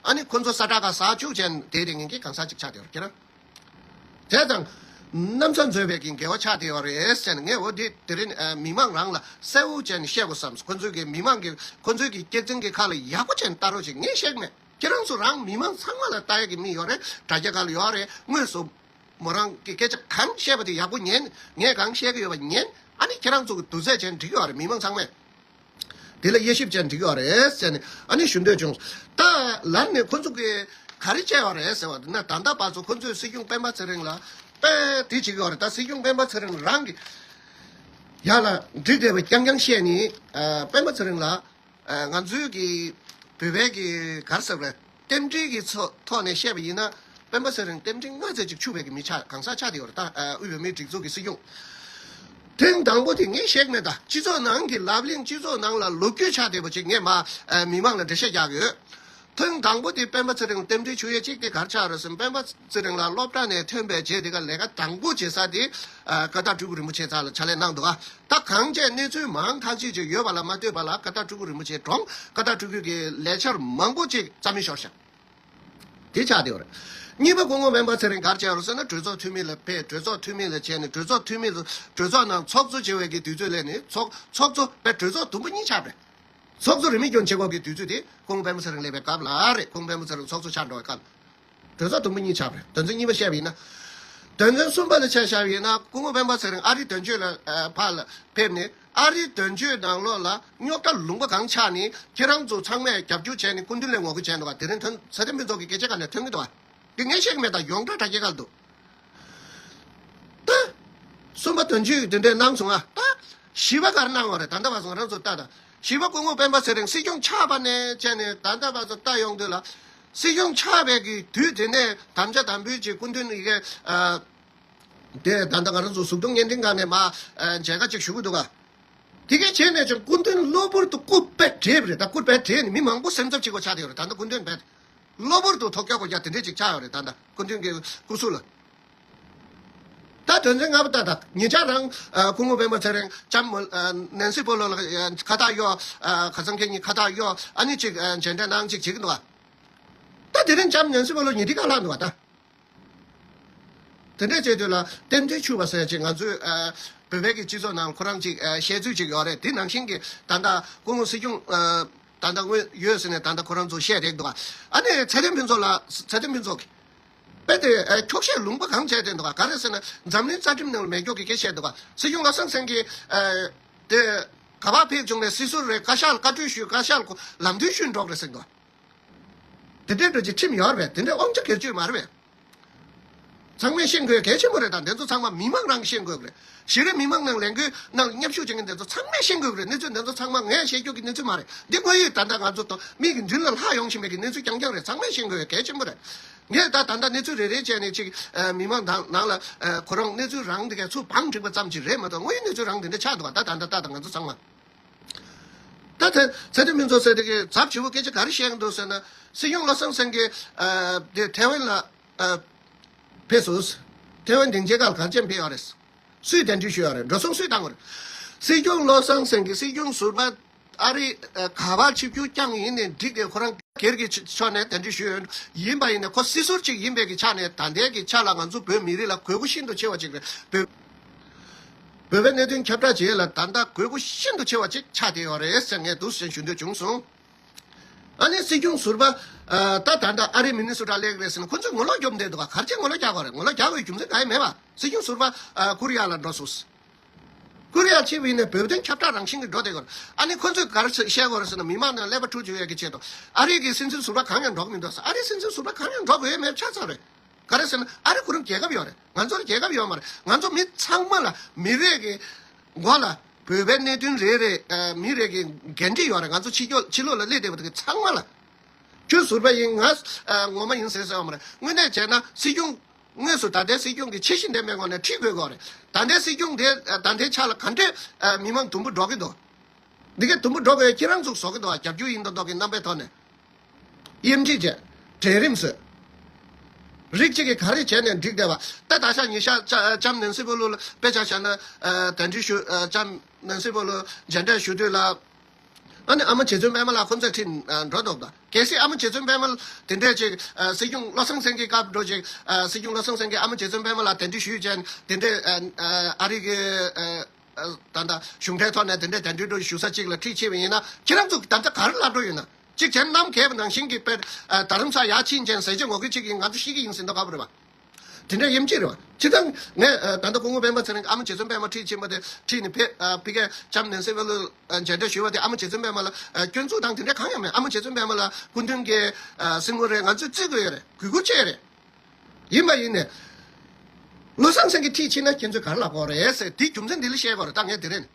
ཨ་ནི་ཁོ་ཚོ་ས་ཁྲ་ཁ་ཟ་བཅུག་བྱས་དེ་རིང་གི་གང་ཟག་ཅིག་ཆགས་བསྡད་ཡོད་རེད། ཁྱེད་རང་། བྱས་ཙང་། གནམ་ས་འཛོལ་བའི་གི་འགལ་བ་ཆགས་བསྡད་ཡོད་རེད་ཟེར་ནས། ངས་འོ་དེ་དེ་རིང་། ཨ། མི་མང་རང་ལ་གསལ་བོ་བྱས་ནས་བཤད་དགོས་བསམས། ཁོ་ཚོས་ཀྱི་མི་མང་གི་ཁོ་ཚོས་ཀྱི་སྐྱག་རྫུན་གྱི་ཁ་ལ་ཡག་པོ་བྱས་ནས་ལྟ་རོགས་བྱེད། ངས་བཤད་ཀྱི་མེད། ཁྱེད་རང་ཚོ་རང་མི་མང་ཚང་མ་ལ་ལྟ་ཡག་གི་མི་ཡོད་རེད། དྲ་རྒྱ་སྒང་ལ་ཡོད་རེད། དངོས་སུ་མོ་རང་གི་སྐད་ཆ་གང་བཤད་པ་དེ་ཡག་པོ་ཉན། ངས་གང་བཤད་ཀྱི་ཡོད་པ་ཉན། ཨ་ནི་ཁྱེད་རང་ཚོ་གི་དུས་ཚོད་བྱས་ནས་འགྲིག་གི་ཡོད་རེད། མི་མང་ཚང་མས། དེ་ལ་དབྱེ་ཞིབ་བྱས་འགྲིག་ཡོད་རེད་ཟེར་ནས་ཨ་ནི་ཞུ་འདོད་བྱུང་། ད་ལར་ནས་ཁོ་ཚོ་གིས་ག་རེ་བྱས་ཡོད་རེད་ཟེར་བ་ན། ད་ལྟ་བར་དུ་ཁོ་ཚོས་སྲིད་སྐྱོང་སྤེན་པ་ཚེ་རིང་ལ་དཔེ་དེ་བྱེད་ཀྱི་ཡོད་རེད། ད་སྲིད་སྐྱོང་སྤེན་པ་ཚེ་རིང་རང་གི་ཡ་ལ་འགྲིག་བསྡད་པ་རྐྱང་རྐྱང་བཤད་ནས། ཨ། སྤེན་པ་ཚེ་རིང་ལ། ཨ། ང་ཚོའི་གི་བོད་པའི་གི་ག་རེ་ཟེར་བ་རེད། རྟེན་འབྲེལ་གྱི་ཚོ་ཐོག་ནས་བཤད་པ་ཡིན་ན། སྤེན་པ་ཚེ་རིང་རྟེན་འབྲེལ་སྔ་ཙམ་ཅིག་འཆུགས་པའི་གི་མི་ཆགས་གང་ཟག་ཆགས་བསྡད་ཡོད་རེད། ད། ཨ། དབུས་བོད་མིའི་སྒྲིག་འཛུགས་ཀྱི་སྲིད་སྐྱོང་། ཐེངས་དང་པོ་དེ་ངས་བཤད་ཀྱི་མེད། ད་སྤྱི་ཚོགས་ནང་གི་ལབ་གླེང་། སྤྱི་ཚོགས་ནང་ལ་ལོ་རྒྱུས་ཆགས་བསྡད་པ་ཅིག་ངས་མ། ཨ། མི་མང་ལ་འགྲེལ་བཤད་རྒྱག་གི་ཡོད། ཐེངས་དང་པོ་དེ་སྤེན་པ་ཚེ་རིང་རྟེན་འབྲེལ་འཆུགས་ཡས་གཅིག་དེ་ག་རེ་ཆགས་རེད་ཟེར་ན། སྤེན་པ་ཚེ་རིང་ལ་སློབ་གྲྭ་ནས་ཐོན་པའི་རྗེས་དེ་ག་ལས་ཀ་དང་པོ་བྱེད་ས་དེ། ཨ། ཀ་དག་སྤྲུལ་སྐུ་རིན་པོ་ཆེ་རྩ་ལ་ཕྱག་ལས་གནང་འདུག་ཨ། ད་གང་བྱས་གནས་ཚུལ་མང་ཐག་ཆོད་ཅིག་ཡོད་པ་ལ་མ་ལྟོས་པ་ལ། ཀ་དག་སྤྲུལ་སྐུ་རིན་པོ་ཆེ་གྲོངས། ཀ་དག་སྤྲུལ་སྐུ་གི་ལས་འཆར་མང་པོ་ཅིག་རྩ་མེད་ཤོར་ཤག་དེ་ཆགས་བསྡད་ཡོད་རེད། གཉིས་པ་སྐུ་ངོ་སྤེན་པ་ཚེ་རིང་ག་རེ་བྱས་ཡོད་རེད་ཟེར་ན། གྲོས་ཚོགས་འཐུས་མི་ལ་ཕེབས། གྲོས་ཚོགས་འཐུས་མི་ལ་བྱས་ནས། གྲོས་ཚོགས་འཐུས་མི་ལ་གྲོས་ཚོགས་ནང་ཚོགས་གཙོ་བྱེད་པའི་གི་དུས་ཚོད་སླེབས་ནས། ཚོགས་ཚོགས་གཙོ་པའི་གྲོས་ཚོགས་དུམ་བུ་གཉིས་ཆགས་པ་རེད། ཚོགས་གཙོ་རིས་མེད་སྐྱོན་བྱེད་དགོས་ཀྱི་དུས་ཚོད་དེ་སྐུ་ངོ་སྤེན་པ་ཚེ་རིང་སླེབས་པའི་སྐབས་ལ་རེད། སྐུ་ངོ་སྤེན་པ་ཚེ་རིང་ཚོགས་གཙོ་ཆགས་འགྲོ་བའི་སྐབས། གྲོས་ཚོགས་དུམ་བུ་གཉིས་ཆགས་པ་རེད། དོན་ཚན་གཉིས་པ་བཤད་པ་ཡིན་ན། དོན་ཚན་གསུམ་པ་ལ་ཆ་བཞག་པ་ཡིན་ན། སྐུ་ངོ་སྤེན་པ་ཚེ་རིང་ཨ་རིའི་དོན་གཅོད་ལ། ཨ། ཕར་ལ་ཕེབས་ནས། ཨ་རིའི་དོན་གཅོད་ནང་ལོགས་ལ་རྙོག་དྲ་ལུང་པ་གང་ཆགས་ནས་ཁྱེད་རང་ཚོ་ཚང་མས་རྒྱབ་སྐྱོར་བྱས་ནས་སྐུ་མདུན་ལ་ངོ་རྒོལ་བྱས་འདུག་ག་དེ་རིང་ཐོན་ཚེ་བརྟན་ཕུན་ཚོགས་ཀྱི་སྐད་ཆ་ག་ནས་ཐོན་གྱི་འདུག་ག་དེ་ངས་བཤད་ཀྱི་མེད། ད་ཡོངས་གྲགས་དྲ་རྒྱའི་ཁ་ལ་འདུག་ད་གསུམ་པ་དོན་གཅོད་དེ་འདྲས་གནང་སོང་ང་། ད་བཞི་པ་ག་རེ་གནང་བ་རེད། ད་ལྟ་བར་སོང་ང་རང་ཚོ་ལྟ་ད། བཞི་པ་སྐུ་ངོ་སྤེན་པ་ཚེ་རིང་སྲིད་སྐྱོང་ཆགས་པ་ནས་བྱས་ནས་ད་ལྟ་བར་དུ་ལྟ་ཡོང་དུས་ལ། སྲིད་སྐྱོང་ཆགས་པའི་གི་དུས་དེ་ནས་དམ་བཅའ་དམ་འབུལ་གྱི་སྐུ་མདུན་ཡི་གེ། ཨ། དེ་ད་ལྟ་ང་རང་ཚོ་གཟུགས་མཐོང་བརྙན་འཕྲིན་སྒང་ནས་མ། ཨ། མཇལ་ཁ་ཅིག་ཞུ་གི་འདུག་ག་དེ་གའི་བྱས་ནས་ཀྱང་སྐུ་མདུན་གློ་བུར་དུ་སྐུ་དཔེ་བྲེགས་པ་རེད། ད་སྐུ་དཔེ་བྲེགས་ནས་མི་མང་པོ་སེམས་འཚབ་བྱེད་དགོས་ཆགས་བསྡད་ཡོད་རེད། ད་ལྟ་སྐུ་མདུན་དཔེ་གློ་བུར་དུ་ཐོལ་སྐྱག་གོ་རྒྱག་དེ་འདྲས་ཅིག་ཆགས་ཡོད་རེད། ད་ལྟ་སྐུ་མདུན་གྱི་སྐུ་གཟུགས་ལ། ད་དོན་ཚན་ལྔ་པ་ལྟ་ད། ཉེ་ཆར་རང་། ཨ། སྐུ་ངོ་སྤེན་པ་ཚེ་རིང་ལྕམ་མོ། ཨ། ནན་སི་པོ་ལོ་ལ། ཨ། ཁ་བཏགས་གཡོགས། ཨ། ཁ་སང་ཁེ་གཉིས་ཁ་བཏགས་གཡོགས། ཨ་ནི་ཅིག་ཨ། མཇལ་འཕྲད་གནང་ཅིག་བྱེད་ཀྱི་འདུག་ག་ད་དེ་རིང་ལྕམ་ནན་སི་པོ་ལོ་ཉིན་དེ་ག་ལྷག་འདུག་ག་ད། དེ་འདྲས་བྱས་དུས་ལ་རྟེན་འབྲེལ་འཆུགས་པ་ཟེར་ཅིག་ང་ཚོའི། ཨ། བོད་པའི་གི་སྤྱི་ཚོགས་ནང་ཁོ་རང་ཅིག་ཨ། བཤད་ཚུལ་ཅིག་ཡོད་རེད། དེ་ནང་བཞིན་གྱི་ད་ལྟ་སྐུ་ངོ་སྲིད་སྐྱོང་། ཨ། ད་ལྟ་དངོས་ཡོད་ཟེར་ནས་ད་ལྟ་ཁོ་རང་ཚོ་བཤད་བསྡད་འདུག་ག་ཨ་ནི་ཚེ་བརྟན་ཕུན་ཚོགས་ལ། ཚེ་བརྟན་ཕུན་ཚོགས་ཀྱིས་དཔེ་དེ། ཨ། འཁྱོག་བཤད་ལུང་པ་གང་བྱས་བསྡད་འདུག་ག་ག་རེ་ཟེར་ན། འཛམ་གླིང་རྩ་ཁྲིམས་ནང་ལ་མེད་མཁན་གྱི་སྐད་བཤད་འདུག་ག་སྲིད་སྐྱོང་ལ་སང་སང་གི། ཨ། དེ་ག་པར་ཕེབས་བྱུང་ནས་སྲིད་ཟུར་རེད། བཀའ་ཤག་ལ་བཀའ་འཁྲོལ་ཞུས། བཀའ་ཤག་ལ་ལམ་སྟོན་ཞུས་འགྲོ་གི་རེད་ཟེར་འདུག་ག་དེ་འདྲའི་འགྲོ་ཅིག་ཁྲིམས་ཡོད་རེད་པས། དེ་འདྲའི་དབང་ཆ་སྒེར་གཅོད་མ་རེད་པས། ཚང་མས་ཤེས་དགོས་གལ་ཆེན་པོ་རེད། ད་འདི་ཚོ་ཚང་མ་མི་མང་རང་ཤེས་དགོས་རེད། གཞི་རིམ་མི་མང་ནང་ལས་འགུལ་ནང་མཉམ་ཞུགས་བྱེད་མཁན་འདི་ཚོ་ཚང་མས་ཤེས་དགོས་རེད། གནས་ཚུལ་འདི་ཚོ་ཚང་མ་ངས་བཤད་རྒྱུ་གི་གནས་ཚུལ་མ་རེད། འདི་དངོས་ཡོད་ད་ལྟ་ང་ཚོ་དང་མིག་གི་མདུན་ལ་ལྷག་ཡོང་བཞིན་པའི་གི་གནས་ཚུལ་རྐྱང་རྐྱང་རེད། ཚང་མས་ཤེས་དགོས་གལ་ཆེན་པོ་རེད། ངས་ད་ད་ལྟ་གནས་ཚུལ་རེ་རེ་བྱས་ནས་ཅིག་ཨ་མི་མང་དང་ནང་ལ་ཨ་ཁོ་རང་གནས་ཚུལ་རང་དེ་གས་ཚུར་བང་བསྒྲིགས་པ་ཙམ་ཅིག་རེད་མ་གཏོགས། དངོས་ཡོད་གནས་ཚུལ་རང་དེ་འདྲ་ཆགས་འདུག་བ། ད་ད་ལྟ་ད་ད་ང་ཚོ་ཚང་མ། ད་དེ་ཚེ་བརྟན་ཕུན་ཚོགས་ཟེར་དེ་གས་ཚབ་ཆེ་བོ་སྐད་ཆ་ག་རེ་བཤད་ཀྱི་འདུག་ཟེར་ན། སྲིད་སྐྱོང་བློ་བཟང་སེང་གེ་ཨ་དེ་ཐེ་ཝན་ལ་ཨ་ཕེབས་སོང་། ཐེ་ཝན་སྡིངས་ཆའི་ཁར་ག་རེ་བྱས་ཕེབས་ཡོད་རེད། སུས་གདན་འདྲེན་ཞུས་ཡོད་རེད། འགྲོ་སོང་སུས་བཏང་བ་རེད། སྲིད་སྐྱོང་བློ་བཟང་སེང་གེ་སྲིད་སྐྱོང་ཟུར་པ་ཨ་རི་ཨ་ག་པར་ཆིབས་བསྒྱུར་བསྐྱངས་ཡིན་ནའི་འགྲིག་སྟེ། ཁོ་རང་སྒེར་གྱི་ཕྱོགས་ནས་གདན་འདྲེན་ཞུས་ཡོད་ཡིན་པ་ཡིན་ནའི། ཁོ་སྲིད་ཟུར་ཅིག་ཡིན་པའི་གི་ཆ་ནས་ད་ལྟའི་གི་ཆ་ལ་ང་ཚོ་བོད་མི་རིགས་ལ་དགོས་མཁོ་ཤིན་ཏུ་ཆེ་བ་ཅིག་རེད། བོད་བོད་པའི་གནད་དོན་ཁྱབ་བསྒྲགས་བྱེད་ཡས་ལ་ད་ལྟ་དགོས་མཁོ་ཤིན་ཏུ་ཆེ་བ་ཅིག་ཆགས་བསྡད་ཡོད་རེད་ཟེར་ངས་འདུག་སེ་ཞུ་འདོད་བྱུང་སོང་། ཨ་ནི་སྲིད་སྐྱོང་ཟུར་པ་ཨ་ད་ད་ལྟ་ཨ་རི་མི་ནི་སོ་ཊ་སླེབས་རེད་ཟེར་ན། ཁོ་ཚོས་ངོ་ལོག་རྒྱོབ་བསྡད་འདུག་ག་ག་རེ་བྱས་ངོ་ལོག་རྒྱག་དགོས་རེད། ངོ་ལོག་རྒྱག་དགོས་རྒྱུ་མཚན་གང་ཡང་མེད་པ། སྲིད་སྐྱོང་ཟུར་པ་ཨ་ཀོ་རི་ཡ་ལ་འགྲོ་སོང་། ཀོ་རི་ཡ་ཕྱིན་པ་ཡིན་ནའི་བོད་དོན་ཁྱབ་བསྒྲགས་རང་བཞིན་གྱིས་འགྲོ་བསྡད་ཡོད་རེད། ཨ་ནི་ཁོ་ཚོས་ག་རེ་བཤད་དགོས་རེད་ཟེར་ན། མི་མང་ནང་ཀླད་པ་འཁྲུག་བཅུག་ཡས་ཀྱི་ཆེད་དུ་ཨ་རི་གི་སྲིད་འཛིན་ཟུར་པ་གང་ཡང་འགྲོ་གི་མི་འདུག་ཟེར། ཨ་རིའི་སྲིད་འཛིན་ཟུར་པ་གང་ཡང་འགྲོ་དགོས་ཡས་མེད་པ་ཆགས་ཚར་རེད། ག་རེ་ཟེར་ན། ཨ་རི་ཁོ་རང་རྒྱལ་ཁབ་ཡོད་རེད། ང་ཚོར་རྒྱལ་ཁབ་ཡོད་མ་རེད། ང་ཚོ་མི་ཚང་མ་ལ་མི་རེ་གི་མགོ་ལ་བོད་པའི་གནད་དོན་རེ་རེ་ཨ་མི་རེ་གི་འགན་འཁྲི་ཡོད་རེད། ང་ཚོ་ཕྱི་ཕྱོགས་ཕྱི་ལོགས་ལ་སླེབས་བསྡད་པ་དེ་གི་ཚང་མ་ལ། ཁྱོད་ཟུར་པ་ཡིན། ང་ཨ་ངོ་མ་ཡིན་ཟེར་ཟེར་བ་མ་རེད། དངོས་གནས་བྱས་ན་སྲིད་སྐྱོང་དངོས་སུ་ད་ལྟའི་སྲིད་སྐྱོང་གི་ཆེ་བཞིན་ལྡན་པའི་ངོས་ནས་ཁྲིད་དགོས་ཀྱི་ཡོད་རེད། ད་ལྟའི་སྲིད་སྐྱོང་དེ་ཨ་ད་ལྟའི་ཆ་ལ་ག་འདྲས་ཨ་མི་མང་དུམ་བུ་འགྲོ་གི་འདུག་འདི་གའི་དུམ་བུ་འགྲོ་དགོས་ཡ་ཁྱེད་རང་ཚོས་བཟོ་གི་འདུག་བ། རྒྱབ་སྐྱོར་ཡིན་མདོག་མདོག་གི་རྣམ་པའི་ཐོག་ནས། དབྱེ་འབྱེད་བྱས། གྲལ་རིམ་བཟོས། རིགས་གཅིག་གིས་ག་རེ་བྱས་ནས་འགྲིག་བསྡད་པ། ད་ད་ཆ་ཉེ་ཆར་ལྕམ་ནན་སི་པེ་ལོ་ལ་དཔེ་ཆ་བཞག་ན། ཨ་གདན་འདྲེན་ཞུ་ཨ་ལྕམ་ནན་སི་པེ་ལོ་མཇལ་འཕྲད་ཞུ་དུས་ལ། ཨ་ནི་ཨ་མ་རྗེ་བཙུན་པད་མ་ལགས་ཁོང་ཚོས་ཁྲིད་ཨ་འགྲོ་འདུག་ད། གལ་སྲིད་ཨ་མ་རྗེ་བཙུན་པད་མ་དེ་འདྲས་ཅིག་ཨ་སྲིད་སྐྱོང་བློ་བཟང་སེང་གེའི་སྐབས་འགྲོ་ཅིག་ཨ་སྲིད་སྐྱོང་བློ་བཟང་སེང་གེས་ཨ་མ་རྗེ་བཙུན་པད་མ་ལགས་གདན་འདྲེན་ཞུས་བྱས་དེ་འདྲས་ཨ་ཨ་ཨ་རི་གི་ཨ་ཨ་ད་ལྟ་གཞུང་འབྲེལ་ཐོག་ནས་དེ་འདྲས་གདན་འདྲེན་འགྲོ་ཞུ་ས་ཅིག་ལ་ཁྲིད་ཕྱིན་པ་ཡིན་ན། ཁྱེད་རང་ཚོ་ད་ལྟ་ག་རེ་ལབ་འགྲོ་ཡོད་ན། གཅིག་བྱས་ན་གནམ་གས་པ་ནང་བཞིན་གྱི་དཔེར་ཨ་རྡ་རམ་ས་ལ་ཡར་ཕྱིན་བྱས་ཟས་བཅད་ངོ་རྒོལ་བྱེད་ཀྱི་ཡིན། ང་ཚོ་ཤི་གི་ཡིན་ཟེར་མདོག་ཁ་པོ་རེད་པ། དེ་འདྲ་དབྱེ་འབྱེད་རེད་པ། སྤྱིར་བཏང་ངས་ཨ་ད་ལྟ་སྐུ་ངོ་སྤེན་པ་ཚེ་རིང་ཨ་མ་རྗེ་བཙུན་པད་མ་ཁྲིད་ཕྱིན་པ་དེ་ཁྲིད་ནས་ཕེབས་ཨ་ཕ་གིར་ལྕམ་ནན་སི་པེ་ལོ་ཨ་མཇལ་འཕྲད་ཞུས་པ་དེ། ཨ་མ་རྗེ་བཙུན་པད་མ་ལ་ཨ་སྐྱོན་འཛུགས་དང་དེ་འདྲ་གང་ཡང་མེད། ཨ་མ་རྗེ་བཙུན་པད་མ་ལ་སྐུ་མདུན་གྱི་ཨ་སྲིང་མོ་རེད། ང་ཚོས་བརྩི་དགོས་ཡོད་རེད། གུས་བཀུར་བྱས་རེད། ཡིན་པ་ཡིན་ནས། བློ་བཟང་སེང་གེ་ཁྲིད་ཕྱིན་ན་ཁྱེད་ཚོས་ག་རེ་ལབ་དགོས་རེད་ཟེར། དེའི་རྒྱུ་མཚན་འདི་ལ་བཤད་དགོས་རེད། ད་ངས་དེ་རིང་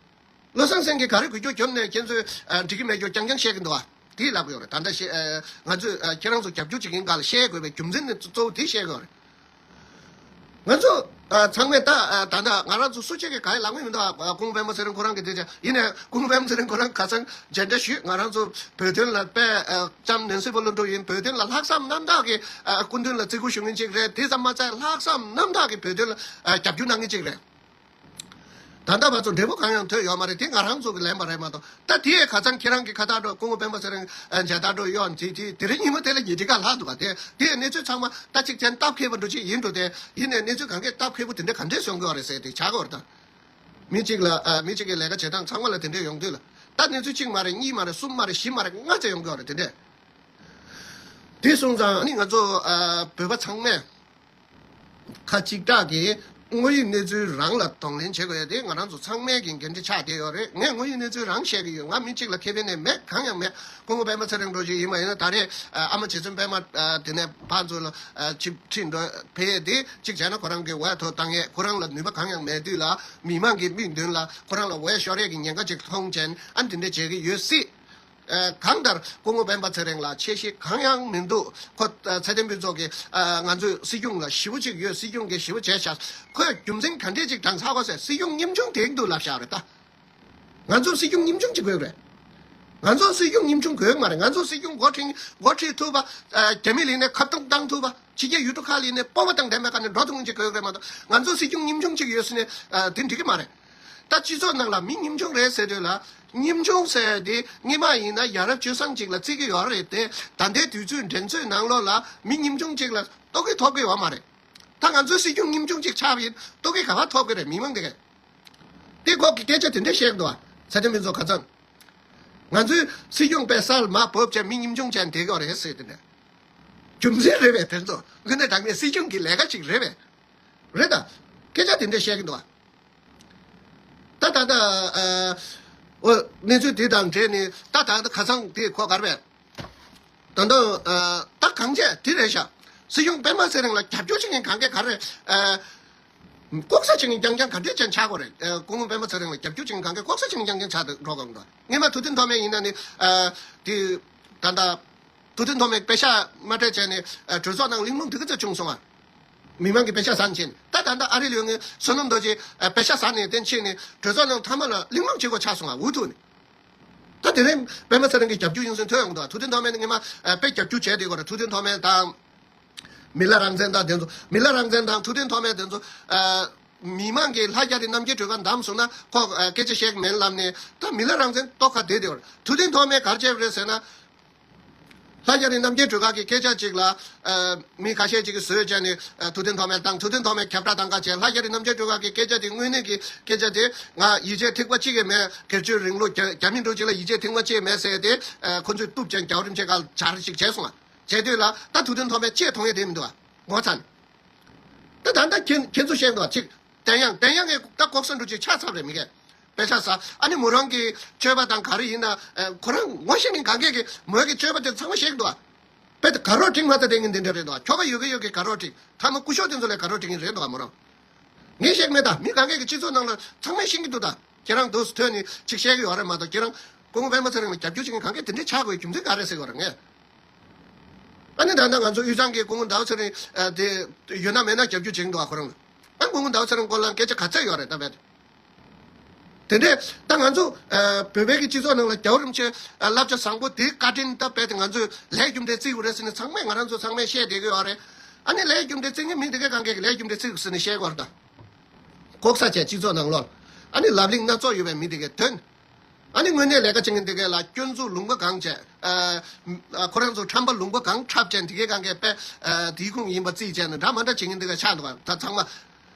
བློ་བཟང་སེང་གེ་ག་རེ་འགུལ་སྐྱོད་བརྒྱབ་ནས་ཁྱེད་ཚོས་ཨ་འགྲིག་གི་མེད་སྐྱོ་རྐྱང་རྐྱང་བཤད་ཀྱི་འདུག་ཨ། དེ་ལབ་དགོས་རེད། ད་ལྟ་བཤད་ཨ་ང་ཚོས་ཨ་ཁྱེད་རང་ཚོ་རྒྱབ་སྐྱོར་བྱེད་མཁན་སྒང་ལ་བཤད་དགོས་པའི་རྒྱུ་མཚན་ནི་གཙོ་བོ་དེ་བཤད་དགོས་རེད། ང་ཚོ་ཨ་ཚང་མས་ད་ཨ་ད་ལྟ་ང་རང་ཚོ་སུ་གཅིག་གིས་གང་ཡང་ལབ་མཁན་མི་འདུག་ཨ། སྐུ་ངོ་སྤེན་པ་ཚེ་རིང་ཁོ་རང་གིས་དེ་བྱས། ཡིན་ནའི་སྐུ་ངོ་སྤེན་པ་ཚེ་རིང་ཁོ་རང་ཁ་སང་མཇལ་འཕྲད་ཞུས། ང་རང་ཚོ་བོད་དོན་ལ་དཔེ་ཨ་ལྕམ་ནན་སི་པེ་ལོ་འགྲོ་ཡིན། བོད་དོན་ལ་ལྷག་བསམ་རྣམ་དག་གིས་ཨ་སྐུ་མདུན་ལ་བརྩི་བཀུར་ཞུ་མཁན་ཅིག་རེད། དེ་ཙམ་མ་ཚད་ལྷག་བསམ་རྣམ་དག་གིས་བོད་དོན་ལ་ཨ་རྒྱབ་སྐྱོར་གནང་མཁན་ཅིག་རེད། ད་ལྟ་བར་དུ་འབྲས་བུ་གང་ཡང་ཐོན་ཡོད་མ་རེད། དེ་ང་རང་ཚོ་གིས་ལན་པ་རེད་མ་གཏོགས། ད་དེ་ཡས་ཁ་སང་ཁྱེད་རང་གིས་ཁ་བཏགས་འགྲོ། སྐུ་ངོ་སྤེན་པ་ཚེ་རིང་ཨ་མཇལ་དར་འགྲོ་གཡོག་དེ་དེ་དེ་རིང་ཉིན་མོ་དེ་ལ་ཉིན་གཅིག་ཁ་ལྷག་འདུག་ག། དེ་དེ་ཡས་གནས་ཚུལ་ཚང་མ་ད་གཅིག་བྱས་ན་སྟབས་མཁས་པ་འདྲ་ཅིག་ཡིན་འགྲོ། དེ་ཡིན་ནའི་གནས་ཚུལ་གང་གས་སྟབས་མཁས་པོ་དེ་འདྲ་ག་འདྲས་བཟོ་དགོས་རེད་ཟེར་དེ་ཆགས་ཀྱི་ཡོད་རེད། ད་མི་གཅིག་ལ་ཨ་མི་གཅིག་གི་ལས་ཀ་བྱེད་སྟངས་ཚང་མ་ལ་དེ་འདྲས་ཡོང་དུས་ལ། ད་གནས་ཚུལ་གཅིག་མ་རེད། གཉིས་མ་རེད། གསུམ་མ་རེད། བཞི་མ་རེད། ལྔ་ཙམ་ཡོང་གི་ཡོད་རེད། དེ་འདྲས། དེ་སོང་ཙང་ཨ་ནི་ང་ཚོ་ཨ་བོད་པ་ཚང་མས་ཁ་གཅིག་གྲགས་ཀྱིས་དངོས་ཡོད་གནས་ཚུལ་རང་ལ་གདོང་ལེན་བྱེད་དགོས་ཡ་དེ་ང་རང་ཚོ་ཚང་མའི་གི་འགན་འཁྲི་ཆགས་བསྡད་ཡོད་རེད། ངས་དངོས་ཡོད་གནས་ཚུལ་རང་བཤད་ཀྱི་ཡོད། ང་མི་གཅིག་ལ་ཁེ་ཕན་ནས་མེད། གང་ཡང་མེད། སྐུ་ངོ་སྤེན་པ་ཚེ་རིང་འགྲོ་རྒྱུ་ཡིན་པ་ཡིན་ན། ད་རེས་ཨ་མ་རྗེ་བཙུན་པད་མ་ཨ་དེ་ནས་ཕར་ཚུར་ལ་ཨ་ཆིབས་ཁྲིད་འགྲོ་ཕེབས་ཡས་དེ་གཅིག་བྱས་ན་ཁོ་རང་གི་འོས་ཐོབ་བཏང་ཡས། ཁོ་རང་ལ་ནུས་པ་གང་ཡང་མེད་དུས་ལ་མི་མང་གི་མིག་མདུན་ལ་ཁོ་རང་ལ་འོས་ཤོར་ཡས་ཀྱི་ཉེན་ཁ་ཅིག་མཐོང་བྱས་ཨ་ནི་དེ་འདྲ་བྱེད་ཀྱི་ཡོད་སྲིད། ཨ་གང་ལྟར་སྐུ་ངོ་སྤེན་པ་ཚེ་རིང་ལ་ཆེ་བཞེས་གང་ཡང་མི་འདུག། ཁོ་ཨ་ཚེ་བརྟན་ཕུན་ཚོགས་ཀྱིས་ཨ་ང་ཚོས་སྲིད་སྐྱོང་ལ་ཞེ་པོ་ཅིག་ཡོད། སྲིད་སྐྱོང་གིས་ཞེ་པོ་བྱས་ཤག། ཁོས་རྒྱུ་མཚན་ག་འདྲས་ཅིག་དྲངས་ཚར་གོ་ཟེར། སྲིད་སྐྱོང་ཉམ་ཆུང་དེ་འདུག་ལབ་ཤག་རེད་ད། ང་ཚོར་སྲིད་སྐྱོང་ཉམ་ཆུང་ཅིག་དགོས་རེད། ང་ཚོར་སྲིད་སྐྱོང་ཉམ་ཆུང་དགོས་མ་རེད། ང་ཚོར་སྲིད་སྐྱོང་འགོ་ཁྲིད་འགོ་ཁྲིད་ཐུབ་པ། ཨ་རྒྱ་མི་ལ་ནས་ཁ་གཏོང་བཏང་ཐུབ་པ། ཕྱི་རྒྱལ་ཡུལ་གྲུ་ཁག་ལ་ནས་སྤོབས་པ་དང་ལྡན་པའི་ཁ་ནས་འགྲོ་ཐུབ་མཁན་ཅིག་དགོས་རེད་མ་གཏོགས། ང་ཚོར་སྲིད་སྐྱོང་ཉམ་ཆུང་ཅིག་ཡོད་ཟེར་ནས་ཨ་དེ་འགྲིག་གི་མ་རེད། ད་སྤྱི་ཚོགས་ནང་ལ་མི་ཉམ་ཆུང་རེད་ཟེར་དུས་ལ། ཉམ་ཆུང་ཟེར་དེ་སྔོན་མ་ཡིན་ན་ཡ་རབས་སྤྱོད་བཟང་ཅིག་ལ་བརྩི་གི་ཡོད་རེད་དེ། ད་ལྟའི་དུས་ཚོད་འགྲན་རྩོད་ནང་ལོགས་ལ་མི་ཉམ་ཆུང་ཅིག་ལ་ལྟོ་གོས་ཐོབ་གི་ཡོད་མ་རེད། ད་ང་ཚོའི་སྲིད་སྐྱོང་ཉམ་ཆུང་ཅིག་ཆགས་པ་ཡིན། ལྟོ་གོས་ག་པར་ཐོབ་གི་རེད། མི་མང་དེ་གས། དེ་ཁོ་གི་སྐད་ཆ་དེ་འདྲ་བཤད་འདུག་བ། ཚེ་བརྟན་ཕུན་ཚོགས་ཁ་སང་། ང་ཚོའི་སྲིད་སྐྱོང་པས་སར་མར་བབས་བྱས་མི་ཉམ་ཆུང་བྱས་བསྡད་ཀྱི་ཡོད་རེད་ཟེར་དེ་འདྲ། རྒྱུ་མཚན་རེད་པས་དེ་ཚོ། དངོས་གནས་དྲང་གནས་སྲིད་སྐྱོང་གི་ལས་ཀ་ཅིག་རེད་པས། རེད་ད། སྐད་ཆ་དེ་འདྲ་བཤད་ཀྱི་འདུག་བ། ད་ད་ད་ཨ། འོ་གནས་ཚུལ་དེ་དང་འབྲེལ་ནས་ད་ད་ད་ཁ་སང་དེ་ཁོ་གར་བས། ད་ད་ཨ་ད་གང་བྱས་དེ་རེད་ཤག། སྲིད་སྐྱོང་པད་མ་ཚེ་རིང་ལ་རྒྱབ་སྐྱོར་བྱེད་མཁན་གང་གས་ག་རེ་ཨ། ལྐོག་ཟ་བྱེད་མཁན་རྐྱང་རྐྱང་ག་འདྲས་ཅན་ཆགས་དགོས་རེད། ཨ་སྐུ་ངོ་པད་མ་ཚེ་རིང་ལ་རྒྱབ་སྐྱོར་བྱེད་མཁན་གང་གས་ལྐོག་ཟ་བྱེད་མཁན་རྐྱང་རྐྱང་ཆགས་འགྲོ་དགོས་འདུག། སྔོན་མ་ཐུབ་བསྟན་ཐོགས་མེད་ཡིན་ན་ནི་ཨ་དེ་ད་ད། ཐུབ་བསྟན་ཐོགས་མེད་པེ་ཤག་མ་སྤྲད་བྱས་ནས་ཨ་གྲོས་ཚོགས་ནང་གླེང་སློང་དེ་ག་ཚོད་བྱུང་སོང་ཨ། མི་མང་གི་པེ་ཤག་ཟ་ནས་ཕྱིན། ད་ད་ལྟ་ཨ་རི་ལ་ཡོད་མཁན་བསོད་ནམས་རྡོ་རྗེ་ཨ་པེ་ཤག་ཟ་ནས་དེ་ཕྱིན་ནས་གྲོས་ཚོགས་ནང་མཐའ་མ་ལ་གླེང་སློང་བྱེད་དགོས་ཆགས་སོང་ཨ། འུ་ཐུག་ནས། ད་དེ་རིང་པད་མ་ཚེ་རིང་གི་རྒྱབ་སྐྱོར་ཡོང་སྲིད་ཐོན་ཡོང་གི་འདུག་ཐུབ་བསྟན་ཐོགས་མེད་ནི་ངས་མ་ཨ་དཔེ་རྒྱབ་སྐྱོར་བྱས་བསྡད་ཡོད་རེད། ཐུབ་བསྟན་ཐོགས་མེད་དང་། མི་ལ་རང་བཙན་དང་དེ་ཚོ། མི་ལ་རང་བཙན་དང་ཐུབ་བསྟན་ཐོགས་མེད་དེ་ཚོ་ཨ། མི་མང་གིས་ལྷ་རྒྱ་རི་རྣམ་རྒྱལ་སྒྲོལ་དཀར་བདམས་སོང་ན་ཁོ་ཨ་སྐད་ཆ་བཤད་ཀྱི་མེད་ལབ་ནས། ད་མི་ལ་རང་བཙན་ཏོག་ཁ་བསྡད་དེ་བར་ཐུབ་བསྟན་ཐོགས་མེད་ག་རེ་བྱས་པ་རེད་ཟེར་ན། ལྷ་རྒྱ་རི་རྣམ་རྒྱལ་སྒྲོལ་དཀར་གྱི་སྐད་ཆ་ཅིག་ལ་ཨ་མི་ཁ་ཤས་ཅིག་གིས་བཟོས་བྱས་ནས་ཨ་ཐུབ་བསྟན་ཐོགས་མེད་དང་། ཐུབ་བསྟན་ཐོགས་མེད་ཁྱབ་བསྒྲགས་བཏང་ག་བྱས། ལྷ་རྒྱ་རི་རྣམ་རྒྱལ་སྒྲོལ་དཀར་གྱི་སྐད་ཆ་དེ་དངོས་གནས་ཀྱི་སྐད་ཆ་དེ་ང་ཡིད་ཆེས་ཐིགས་པ་གཅིག་ཡང་མེད། སྒེར་གཅོད་རིང་ལུགས་རྒྱ་རྒྱ་མི་འདྲ་ཅིག་ལ་ཡིད་ཆེས་ཐིགས་པ་གཅིག་མེད་ཟེར་ཏེ་ཨ་ཁོ་ཚོས་གཏུབ་ཅན་རྒྱལ་བ་རིན་པོ་ཆེ་སྒང་ལ་སྦྱར་ཞིག་བྱས་སོང་ཨ། བྱས་དུས་ལ་ད་ཐུབ་བསྟན་ཐོགས་མེད་ཅེས་མཐོང་ཡས་དེ་མི་འདུག་ཨ། ངོ་ཚ་ནས། ད་ད་ལྟ་ཁྱེད་ཁྱེད་ཚོ་བཤད་འདུག་ཅིག་བསྟན་དབྱངས། བསྟན་དབྱངས་ངས་ད་ལྐོག་ཟ་འདྲ་ཅིག་ཆགས་ཚར་རེད་མི་གས། པེ་ཤག་ཟ། ཨ་ནི་མོ་རང་གི་སྤྱོད་པ་དང་ག་རེ་ཡིན་ན་ཨ་ཁོ་རང་ངོ་ཤེས་མཁན་གང་གས་ཀྱི་མོ་གི་སྤྱོད་པ་དེ་ཚང་མ་ཤེས་ཀྱི་འདུག་ཨ། དཔེ་དེ་དགའ་རོགས་སྒྲིག་མ་ཚད་དེ་ངས་འདི་འདྲ་རེད་འདུག་ཨ། ཁྱོ་ག་ཡོད་གི་ཡོད་གི་དགའ་རོགས་སྒྲིག་མཐའ་མ་སྐུ་ཞབས་དེ་ཚོ་ལས་དགའ་རོགས་སྒྲིག་གིན་རེད་འདུག་ཨ་མོ་རང་། ངས་བཤད་མེད་ད། མི་གང་གས་ཀྱི་སྤྱི་ཚོགས་ནང་ལ་ཚང་མས་ཤེས་ཀྱི་འདུག་ད། ཁྱེད་རང་འདུག་སེ་ཐོན་ནས་ཅིག་བཤད་ཀྱི་ཡོད་རེད་མ་གཏོགས། ཁྱེད་རང་སྐུ་ངོ་པད་མ་ཚེ་རིང་ལ་རྒྱབ་སྐྱོར་བྱེད་མཁན་གང་གས་དེ་འདྲས་ཆགས་དགོས་རྒྱུ་མཚན་ག་རེ་ཟེར་གྱི་ཡོད་རེད་ངས། ཨ་ནི་ད་ལྟ་ང་ཚོ་དབུས་གཙང་གི་སྐུ་ངོ་ཟླ་བ་ཚེ་རིང་ཨ་དེ་ཡོད་ན་མེད་ན་རྒྱབ་སྐྱོར་བྱེད་ཀྱི་འདུག་ཨ། ཁོ་རང་ལ་ཨ་སྐུ་ངོ་ཟླ་བ་ཚེ་རིང་སྐོར་ལ་སྐད་ཆ་ག་ཚད་ཡོད་རེད་ད་རྦད་དེ། དེ་འདྲས་ད་ང་ཚོ་ཨ་བོད་པའི་གི་སྤྱི་ཚོགས་ནང་ལ་རྒྱལ་བ་རིན་པོ་ཆེ་ཨ་བསླབ་བྱ་བཟང་པོ་དེའི་བཀའ་དྲིན་ད་རྦད་དེ་ང་ཚོས་ལས་རྒྱུ་འབྲས་བརྩི་དགོས་རེད་ཟེར་ནས་ཚང་མས་ང་རང་ཚོ་ཚང་མས་བཤད་བསྡད་ཀྱི་ཡོད་རེད། ཨ་ནི་ལས་རྒྱུ་འབྲས་བརྩི་མཁན་མི་དེ་གས་གང་གས་ཀྱི་ལས་རྒྱུ་འབྲས་བརྩི་དགོས་ཟེར་ནས་བཤད་ཀྱི་ཡོད་རེད་ད། ལྐོག་ཟ་བྱས་སྤྱི་ཚོགས་ནང་ལོགས་ཨ་ནི་ལབ་གླེང་སྣ་ཚོགས་ཡོད་པའི་མི་དེ་གས་ཐོན། ཨ་ནི་དངོས་གནས་ལས་ཀ་བྱེད་མཁན་དེ་གས་ལ་སྐྱོན་འཛུགས་ལུང་པ་གང་བྱས། ཨ་ཨ་ཁོ་རང་ཚོ་ཁྲམ་པ་ལུང་པ་གང་འཁྲབ་བྱས་དེ་གས་གང་གས་པས་ཨ་དེའི་ཁུངས་ཡིན་པ་རྩིས་བྱས་ནས་འདྲ་མ་འདྲ་བྱེད་མཁན་དེ་གས་ཆགས་འདུག་ག་ད་ཚང་མ།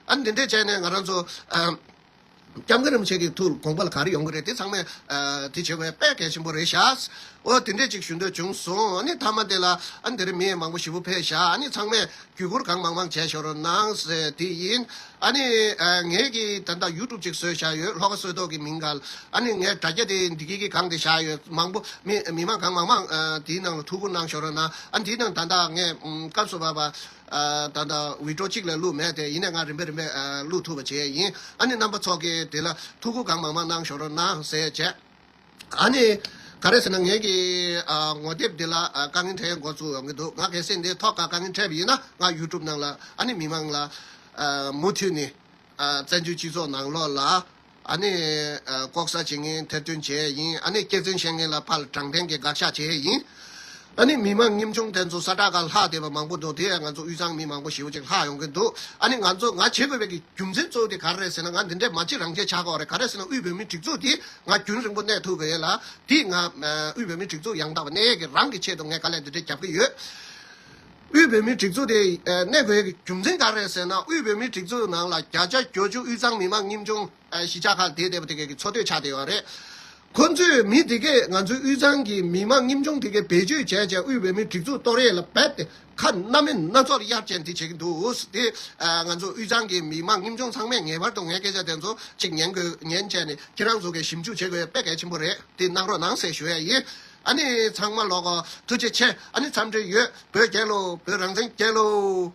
ཨ་ནི་འདི་འདྲས་བྱས་ནས་ང་རང་ཚོ་ཨ་སྐྱབས་མགོན་རིན་པོ་ཆེ་གི་ཐུགས་དགོངས་པ་ལ་ག་རེ་ཡོང་གི་རེད་དེ་ཚང་མས་ཨ་དེ་བྱེད་དགོས་དཔེ་གལ་ཆེན་པོ་རེད་ཤག་འོ་དེ་འདྲས་ཅིག་ཞུ་འདོད་བྱུང་སོང་། ཨ་ནི་མཐའ་མ་དེ་ལ་ཨ་ནི་དེ་རིང་མི་མང་པོ་ཞེ་པོ་ཕེབས་ཤག་ཨ་ནི་ཚང་མས་བརྒྱུད་བསྐུར་གང་མང་མང་བྱས་ཤོག་རོགས་གནང་ཟེར་དེ་ཡིན། ཨ་ནི་ཨ་ངས་ཀྱི་ད་ལྟ་ཡུ་ཊུབ་ཅིག་བཟོས་བཞག་ཡོད། ལྷོ་ཁ་བསོད་སྟོབས་ཀྱི་མིང་སྒང་། ཨ་ནི་ངས་དྲ་རྒྱ་དེ་འདི་གི་གི་གང་དེ་བཞག་ཡོད། མང་པོ་མི་མི་མང་གང་མང་མང་ཨ་དེའི་ནང་ལ་ཐུགས་ཁུར་གནང་ཤོག་རོགས་གནང་། ཨ་ནི་དེའི་ནང་ད་ལྟ་ངས་ཨམ་སྐབས་སུ་བབས་པ་ཨ་ད་ལྟ་བི་ཌི་ཡོ་གཅིག་ལས་བླུགས་མེད་དེ། ཡིན་ནའི་ང་རིམ་པས་རིམ་པས་ཨ་བླུགས་ཐུབ་པ་བྱས་ཡིན། ཨ་ནི་རྣམ་པ་ཚོ་གིས་དེ་ལ་ཐུགས་ཁུར་གང་མང་མང་གནང་ཤོག་རོགས་གནང་ཟེར་བྱས། ཨ་ནི་ག་རེ་ཟེར་ན་ངེད་ཀྱི་ཨ་ངོ་དེབ་འདི་ལ་ཨ་དཀའ་ངལ་འཕྲད་འགོ་བཙུགས་ཡོང་གི་འདུག་ང་གལ་སྲིད་འདི་ཐོག་ཁ་དཀའ་ངལ་འཕྲད་པ་ཡིན་ན་ང་ཡུ་ཊུབ་ནང་ལ་ཨ་ནི་མི་མང་ལ་ཨ་མུ་མཐུད་ནས་ཨ་བཙན་བྱོལ་སྤྱི་ཚོགས་ནང་ལོགས་ལ་ཨ་ནི་ཨ་ལྐོག་ཟ་བྱེད་མཁན་ཐེར་འདོན་བྱས་ཡིན། ཨ་ནི་སྐྱག་རྫུན་བཤད་མཁན་ལ་ཕར་དྲང་བདེན་གྱི་དགག་བཞག་བྱས་ཡིན། ཨ་ནི་མི་མང་ཉམ་ཆུང་དེ་ཚོ་ས་བཀྲ་སྒང་ལྷག་བསྡད་པ་མང་པོ་འདུག་དེ་ཡང་ང་ཚོ་དབུས་གཙང་མི་མང་པོ་ཞེ་པོ་ཅིག་ལྷག་ཡོང་གི་འདུག་ཨ་ནི་ང་ཚོ་ང་བྱེད་དགོས་པའི་གི་རྒྱུ་མཚན་གཙོ་བོ་དེ་ག་རེ་རེད་ཟེར་ན། ང་འདི་འདྲའི་མ་བྱེད་རང་བྱེད་ཆགས་ཀྱི་ཡོད་རེད། ག་རེ་ཟེར་ན་དབུས་བོད་མིའི་སྒྲིག་འཛུགས་དེ་ང་རྒྱུན་རིང་པོ་གནས་ཐུབ་ཀྱི་ཡོད་ལ། དེ་ང་ཨ་དབུས་བོད་མིའི་སྒྲིག་འཛུགས་ཡང་དག་པ་གནས་ཡས་ཀྱི་རང་གི་ཆེད་དུ་ངས་དཀའ་ལས་འདི་འདྲ་བརྒྱབ་ཀྱི་ཡོད། དབུས་བོད་མིའི་སྒྲིག་འཛུགས་དེ་ཨ་གནས་དགོས་ཡས་ཀྱི་རྒྱུ་མཚན་ག་རེ་རེད་ཟེར་ན། དབུས་བོད་མིའི་སྒྲིག་འཛུགས་ནང་ལ་བརྒྱ་ཆ་བརྒྱད་ཅུ་དབུས་གཙང་མི་མང་ཉམ་ཆུང་ཨ་གཞིས་ཆགས་ཁག་དེ་བསྡད་པ་དེ་གའི་གི་འཚོ་སྡོད་ཆགས་བསྡད་ཡོད་རེད། ཁོ་ཚོས་མི་དེ་གས་ང་ཚོའི་དབུས་གཙང་གི་མི་མང་ཉམ་ཆུང་དེ་གས་བེད་སྤྱོད་བྱས་བྱས་དབུས་བོད་མིའི་སྒྲིག་འཛུགས་གཏོར་ཡས་ལ་རྦད་དེ་ཁ་སྣ་མིན་སྣ་ཚོགས་གཡར་བྱས་འདི་བྱེད་ཀྱི་འདུག་དེ་ཨ་ང་ཚོ་དབུས་གཙང་གི་མི་མང་ཉམ་ཆུང་ཚང་མས་ངེས་པར་དུ་ངའི་སྐད་ཆ་དེ་ཚོ་གཅིག་ཉན་དགོས། ཉན་བྱས་ནས་ཁྱེད་རང་ཚོ་གས་ཞིབ་འཇུག་བྱེད་དགོས་དཔེ་གལ་ཆེན་པོ་རེད། དེ་གནང་རོགས་གནང་ཟེར་ཞུ་ཡས་ཡིན། ཨ་ནི་ཚང་མ་ལོག་གོ་ཐུགས་རྗེ་ཆེ། ཨ་ནི་འཚམས་འདྲི་ཡོད། བོད་རྒྱལ་ལོ། བོད་རང་བཙན་རྒྱལ་ལོ།